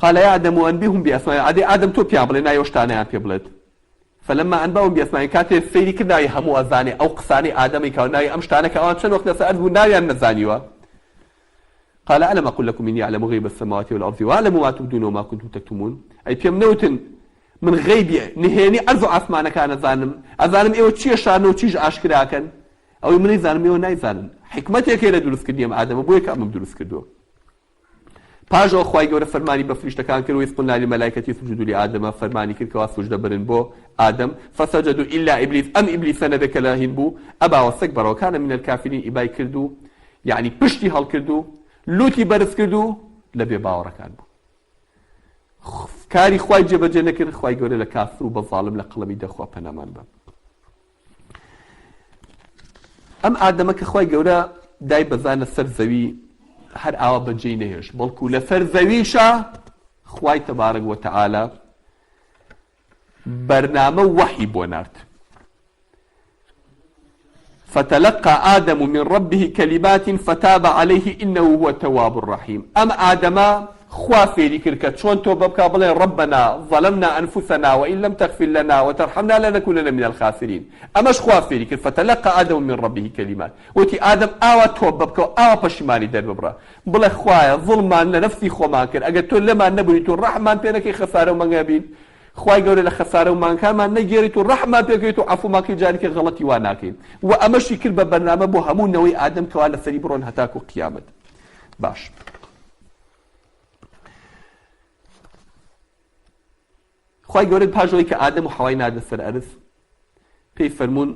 قال يا آدم أنبئهم بأسمائهم ئادەی ئادەم تۆ پێیان بڵێ ناوی ئەو شتانەیان پێ بڵێت فلما أنبأهم بأسمائهم کاتێ سەیری کرد ناوی هەموو ئەزانێ ئەو قسانەی ئادەمی کاو ناوی ئەم شتانە کە ئەوان چەند وەخت لەسەر ئەرز بوون ناویان نەزانیوە قال ألم أقل لكم إني أعلم غيب السماوات والأرض وأعلم ما تبدون وما كنتم تكتمون ئەی پێم نەوتن من غەیبی نهێنی ئەرز و ئاسمانەکان ئەزانم ئەزانم ئێوە چی ئەشارن و چیش ئاشکراکەن ئەوەی من ئەیزانم ئێوە نایزانن حیکمەتێک هەیە لە دروستکردنی ئەم ئادەمە بۆیە کە ئەمەم دروست کردووە. پاش ئەوە خوای گەورە فەرمانی بە فریشتەکان کرد، وإذ قلنا للملائکة اسجدوا لآدم، فەرمانی کرد کەوا سوجدە بەرن بۆ ئادەم، فسجدوا الا ابلیس، ئەم ئیبلیسە نەبێ کە لە هین بوو، ابی واستکبر وکان من الکافرین، ئیبای کرد و یەعنی پشتی هەڵکرد و لوتی بەرز کرد و لە بێ باوەڕەکان بوو. کاری خوای جێبەجێ نەکرد، خوای گەورە لە کافر و بە زاڵم لە قەڵەمی دا خوا پەنامان بە. ئەم ئادەمە کە خوای گەورە دای بەزانە سەر زەوی هەر ئاوا بەجێی نەهێشت بەڵکو لەسەر زەویشە خوای تەبارک وتەعالا بەرنامە وەحی بۆ نارد فتلقى آدم من ربه كلمات فتاب عليه إنه هو التواب الرحيم ئەم ئادەمە خوا فێری کرد کە چۆن تۆبە بکا بڵێ ربنا ظلمنا انفسنا وان لم تغفر لنا وترحمنا لنکونن من الخاسرین ئەمەش خوا فێری کرد فتلقی آدم من ربه کلمات وتی ئادەم ئاوا تۆبە بکە و ئاوا پەشیمانی دەرببڕە بڵێ خوایە زوڵممان لە نەفسی خۆمان کرد ئەگەر تۆ لێمان نەبوریت و ڕەحممان پێ نەکەی خەسارە و مەنگە بین خوای گەورە لە خەسارە و مانگەکانمان نەگێڕیت و ڕەحممان پێ بکەیت و عەفومان کەی جارێکی غەڵەتی وا ناکەین و ئەمەشی کرد بە بەرنامە بۆ هەموو نەوەی ئادەم کەوا لەسەری بڕۆن هەتاکو قیامەت باش خوای گەورە پاش ئەوەی کە ئادەم و حەوای ناردە سەر ئەرز پێی فەرموون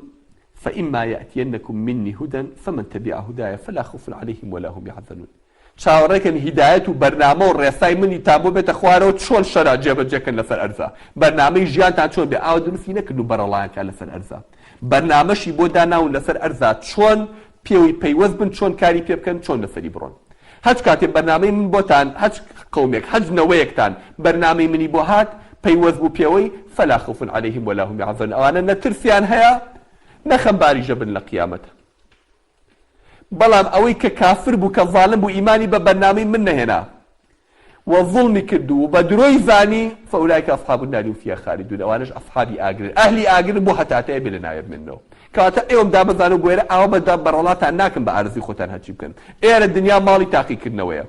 فإما يأتينكم مني هدى فمن تبع هداي فلا خوف عليهم ولا هم يحزنون چاوەڕێکن هیدایەت و بەرنامە و ڕێسای منی تان بۆ بێتە خوارەوە چۆن شەرع جێبەجێکەن لەسەر ئەرزا بەرنامەی ژیانتان چۆن بێ ئاوا دروستی نەکردن و بەرەڵایان کە لەسەر ئەرزا بەرنامەشی بۆ داناون لەسەر ئەرزا چۆن پێوەی پەیوەست بن چۆن کاری پێ بکەن چۆن لەسەری بڕۆن هەچ کاتێ بەرنامەی من بۆتان هەچ قەومێک هەچ نەوەیەکتان بەرنامەی منی بۆ هات پەیوەست بوو پێوەی فلا خوف علیهم ولا هم یحزنون ئەوانە نە ترسیان هەیە نە خەمباریش دەبن لە قیامەت بەڵام ئەوەی کە کافر بوو کە زاڵم بوو ئیمانی بە بەرنامەی من نەهێنا و زوڵمی کرد و بە درۆی زانی، فاولئک اصحاب النار هم فیها خالدون، ئەوانەش ئەسحابی ئاگرن، ئەهلی ئاگرن بۆ هەتاهەتایە بێ لەناوێ بمێننەوە. کەواتە ئێوەم دابەزانەوە بۆ ئێرە ئاوا بە بەڕەڵاتان ناکەم بە ئارەزووی خۆتان هەرچی بکەن. ئێرە دنیا ماڵی تاقیکردنەوەیە.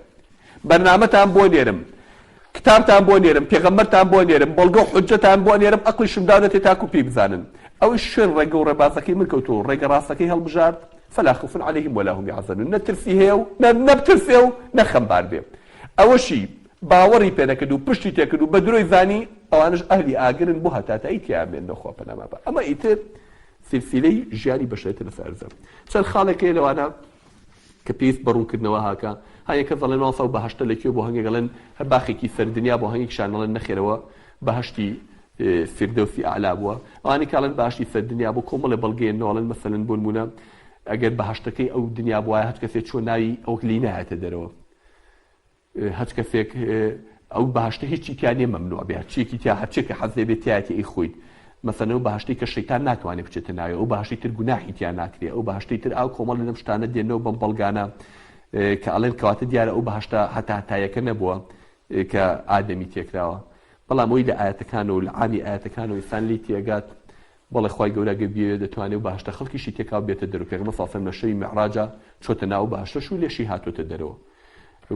بەرنامەتان بۆ نێرم، کتابتان بۆ نێرم، پێغەمبەرتان بۆ نێرم، بەڵگە و حوججەتان بۆ نێرم، ئەقڵیشم داونەتێ تاکو پێی بزانن. ئەوەی شوێن ڕێگە و ڕێبازەکەی من کەوتووە و ڕێگە ڕاستەکەی هەڵبژارد، فلا خوف علیهم ولا هم یحزنون، نە ترسی هەیە و نە نەبترسێ و نە خەمبار بێ. ئەوەشی باوەڕی پێ نەکرد و پشتی تێکرد و بە درۆی زانی، ئەوانەش ئەهلی ئاگرن بۆ هەتاتایی تیایا مێننەوە خوا پەنامان با. ئەمە ئیتر سیلسیلەی ژیانی بەشەریەتە لەسەر ئەرزە. چەند خاڵێک هەیە لەوانە کە پێویست بە ڕوونکردنەوە هاکە. هەنێک کەس دەڵێن مامۆستا ئەو بەهەشتە لە کوێ بۆ هەنگێک ئەڵێن هەر باخێکی سەر دنیا بۆ هەنگێکیشان ئەڵێن نەخێرەوە بەهەشتی فیردەوسی ئەعلا بووە. ئەوانەی کە ئەڵێن بەهەشتی سەر دنیا بۆ کۆمەڵێ بەڵگەیەنەوە ئەڵێن مەسەلەن بۆ نموونە ئەگەر بەهەشتەکەی ئەو دنیا بوایە هەچ کەسێ چووە ناوی ئەوەک لێی نایەتە دەرەوە. هەچ کەسێک ئەو بەهەشتە هیچی تیا نیە مەمنوع بێ هەرچیەکی تیا هەرچێک کە حەز لێ بێ تیایەتی ئەی خۆیت مەسەلەن ئەو بەهەشتەی کە شەیتان ناتوانێ بچێتە ناوێ ئەو بەهەشتەی تر گوناحی تیا ناکرێ ئەو بەهەشتەی تر ئاو کۆمەڵی لەم شتانە دێنەوە بەم بەڵگانە کە ئەڵێن کەواتە دیارە ئەو بەهەشتە هەتا هەتایەکە نەبووە کە ئادەمی تێکراوە بەڵام ئەوی لە ئاەتەکان و لە عامی ئاەتەکان و ئینسان لی تێگات بەڵێ خوای گەورە گەر بیەوێت دەتوانێ و بەهەشتە خەڵکیشی تێکاو بێتە دەرو پێغەمبەر صلی اللە علیە وسلم لە شەوی میعراجا چۆتە ناو بەهەشتەش و لێشی هاتۆتە دەرەوە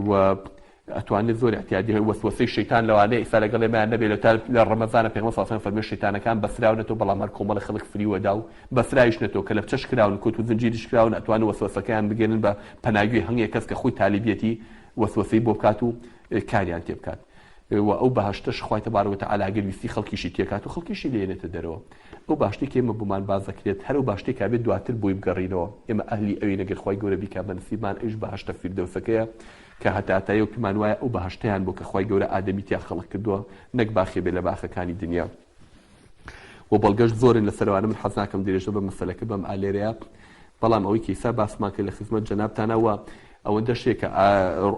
و ئەتوانێت زۆر اعتیادی هەیە وەسوەسەی شەیتان لەوانەیە ئیستا لەگەڵ ئێمەیان نەبێت لە تا لە ڕەمەزانە پێغەمبەر صلی اللە علیە وسلم فەرمی شەیتانەکان بەسراونەتەوە بەڵام هەر کۆمەڵی خەڵک فریوەدا و بەسراویش نەتەوە کە لەپچەش کراون کۆت و زنجیریش کراون ئەتوانن وەسوەسەکەیان بگەێنن بە پەناگوێ هەنگێک کەس کە خۆی تالیبیەتی وەسوەسەی بۆ بکات و کاریان تێ بکات. وە ئەو بەهەشتەش خوای تبارک و تعالی گەر ویستی خەڵکیشی تێکات و خەڵکیشی لێنێتە دەرەوە ئەو بەهەشتەی کە ئێمە بۆمان باس دەکرێت هەر ئەو بەهەشتەی کە ئەبێت دواتر بۆی بگەڕینەوە ئێمە ئەهلی ئەوین ئەگەر خوای گەورە بیکا بە نسیبمان ئەویش بەهەشتە فیردەوسەکەیە کە هەتاهەتایە و پێمان وایە ئەو بەهەشتەیان بۆ کە خوای گەورە ئادەمی تیا خەڵق کردووە نەک باخێ بێ لە باخەکانی دنیا و بەڵگەش زۆرن لەسەر ئەوانە من حەز ناکەم درێژە بە مەسەلەکە بەم ئا لێرەیە بەڵام ئەوەی کە ئیسا باسمان کرد لە خزمەت جەنابتانە و ئەوەندەش هەیە کە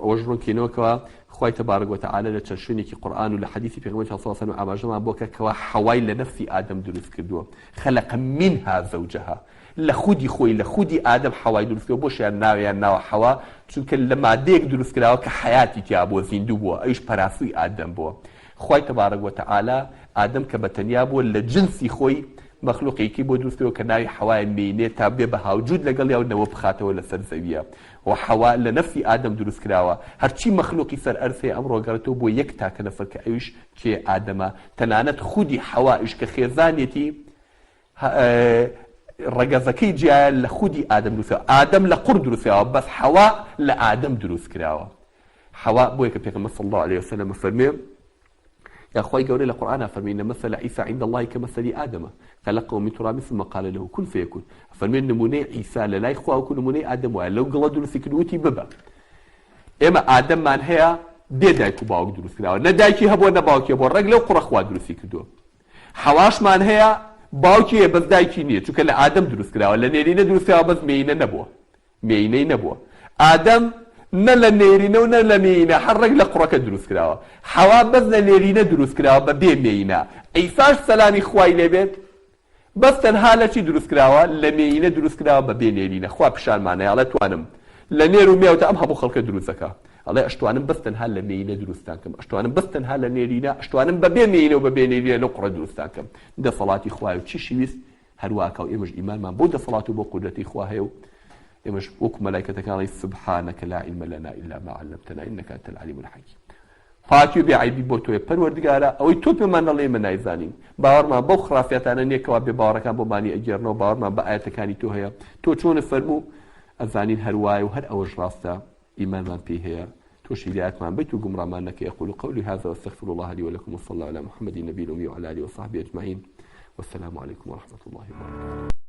ئەوەش ڕوونکەینەوە کەوا خوای تەبارک وتعالی لە چەند شوێنێکی قورئان و لە حەدیثی پێغەمبەر صلی الله علیه و ئاماژەمان بۆ کە کەوا حەوای لە نەفسی ئادەم دروست کردووە خلق منها زوجها لە خودی خۆی لە خودی ئادەم حەوای دروست کردووە بۆشیان ناویان ناوە حەوا چونکە لە مادەیەک دروست کراوە کە حەیاتی تیا بووە زیندوو بووە ئەویش پەراسووی ئادەم بووە خوای تبارک وتعالی ئادەم کە بە تەنیا بووە لە جنسی خۆی مەخلوقێکی بۆ دروست کردووە کە ناوی حەوایە مێینێ تا ببێ بە هاوجووت لەگەڵیا و نەوە بخاتەوە لەسەر زەویە و حەوا لە نەفسی ئادەم دروست کراوە هەرچی مەخلوقی سەر ئەرز هەیە ئەمڕۆ گەڕێتەوە بۆ یەک تاکە نەفەر کە ئەویش کێ ئادەمە تەنانەت خودی حەوائیش کە خێزانیەتی ڕەگەزەکەی جیایە لە خودی ئادەم دروست کراوە ئادەم لە قوڕ دروست کراوە بەس حەوا لە ئادەم دروست کراوە. حەوا بۆیە کە پێغەمبەر صلی اللە علیە وسلم ئەفەرموێ یا خوای گەورە لە قورئانا فەرمی ان مثل عیسی عند اللە کمثل آدم خلقه من تراب ثم قال له کن فیکون ئەفەرموێ نمونەی عیسی لە لای خوا وەکو نمونەی ئادەم وایە لەو گڵە دروستی کرد وتی ببە ئێمە ئادەممان هەیە بێ دایک و باوک دروست کراوە نە دایکی هەبووە نە باوکی هەبووە ڕێک لەو قوڕە خوا دروستی کردووە حەواشمان هەیە باوکی هەیە بەس دایکی نییە چونکە لە ئادەم دروست کراوە لە نێرینە دروست کراوە بەس مێینە نەبووە مێینەی نەبووە. ئادەم نە لە نێرینە و نە لە مێینە هەر ڕێک لە قوڕەکە دروست کراوە. حەوا بەس لە نێرینە دروست کراوە بە بێ مێینە. عیساش سەلامی خوای لێ بێت بەس تەنها لە چی دروست کراوە؟ لە مێینە دروست کراوە بە بێ نێرینە. خوا پیشانمانەیە ئەڵێ توانم لە نێر و مێوتە ئەم هەموو خەڵکە دروست دەکا. ئەڵێ ئەشتوانم بەس تەنها لە مێینە دروستتان کەم. ئەشتوانم بەس تەنها لە نێرینە ئەشتوانم بە بێ مێینە و بە بێ نێرینە لەو قوڕە دروستتان کەم. دەسەڵاتی خوایە و چیشی ویست هەر وا ئەکا و ئێمەش ئیمانمان بەو دەسەڵات و بەو قودرەتەی خوا هەیە و ئێمەش وەکو مەلایکەتەکان ئەڵێین سبحانک لا علم لنا الا ما علمتنا انک انت العلیم الحکیم پاکی و بێ عەیبی بۆ تۆیە پەروەردگارا ئەوەی تۆ پێمان نەڵێی ئێمە نایزانین باوەڕمان بەو خرافیاتانە نییە کەوا بێ باوەڕەکان بۆمانی ئەگێڕنەوە باوەڕمان بە ئایەتەکانی تۆ هەیە تۆ چۆنت فەرموو ئەزانین هەر وایە و هەر ئەوەش ڕاستە ئیمانمان پێی هەیە تۆش هیدایەتمان بەیت و گومڕامان نەکەی اقول قولي هذا واستغفر الله لي ولكم وصلى الله على محمد النبي الأمي وعلى آله وصحبه أجمعين والسلام عليكم ورحمة الله وبركاته.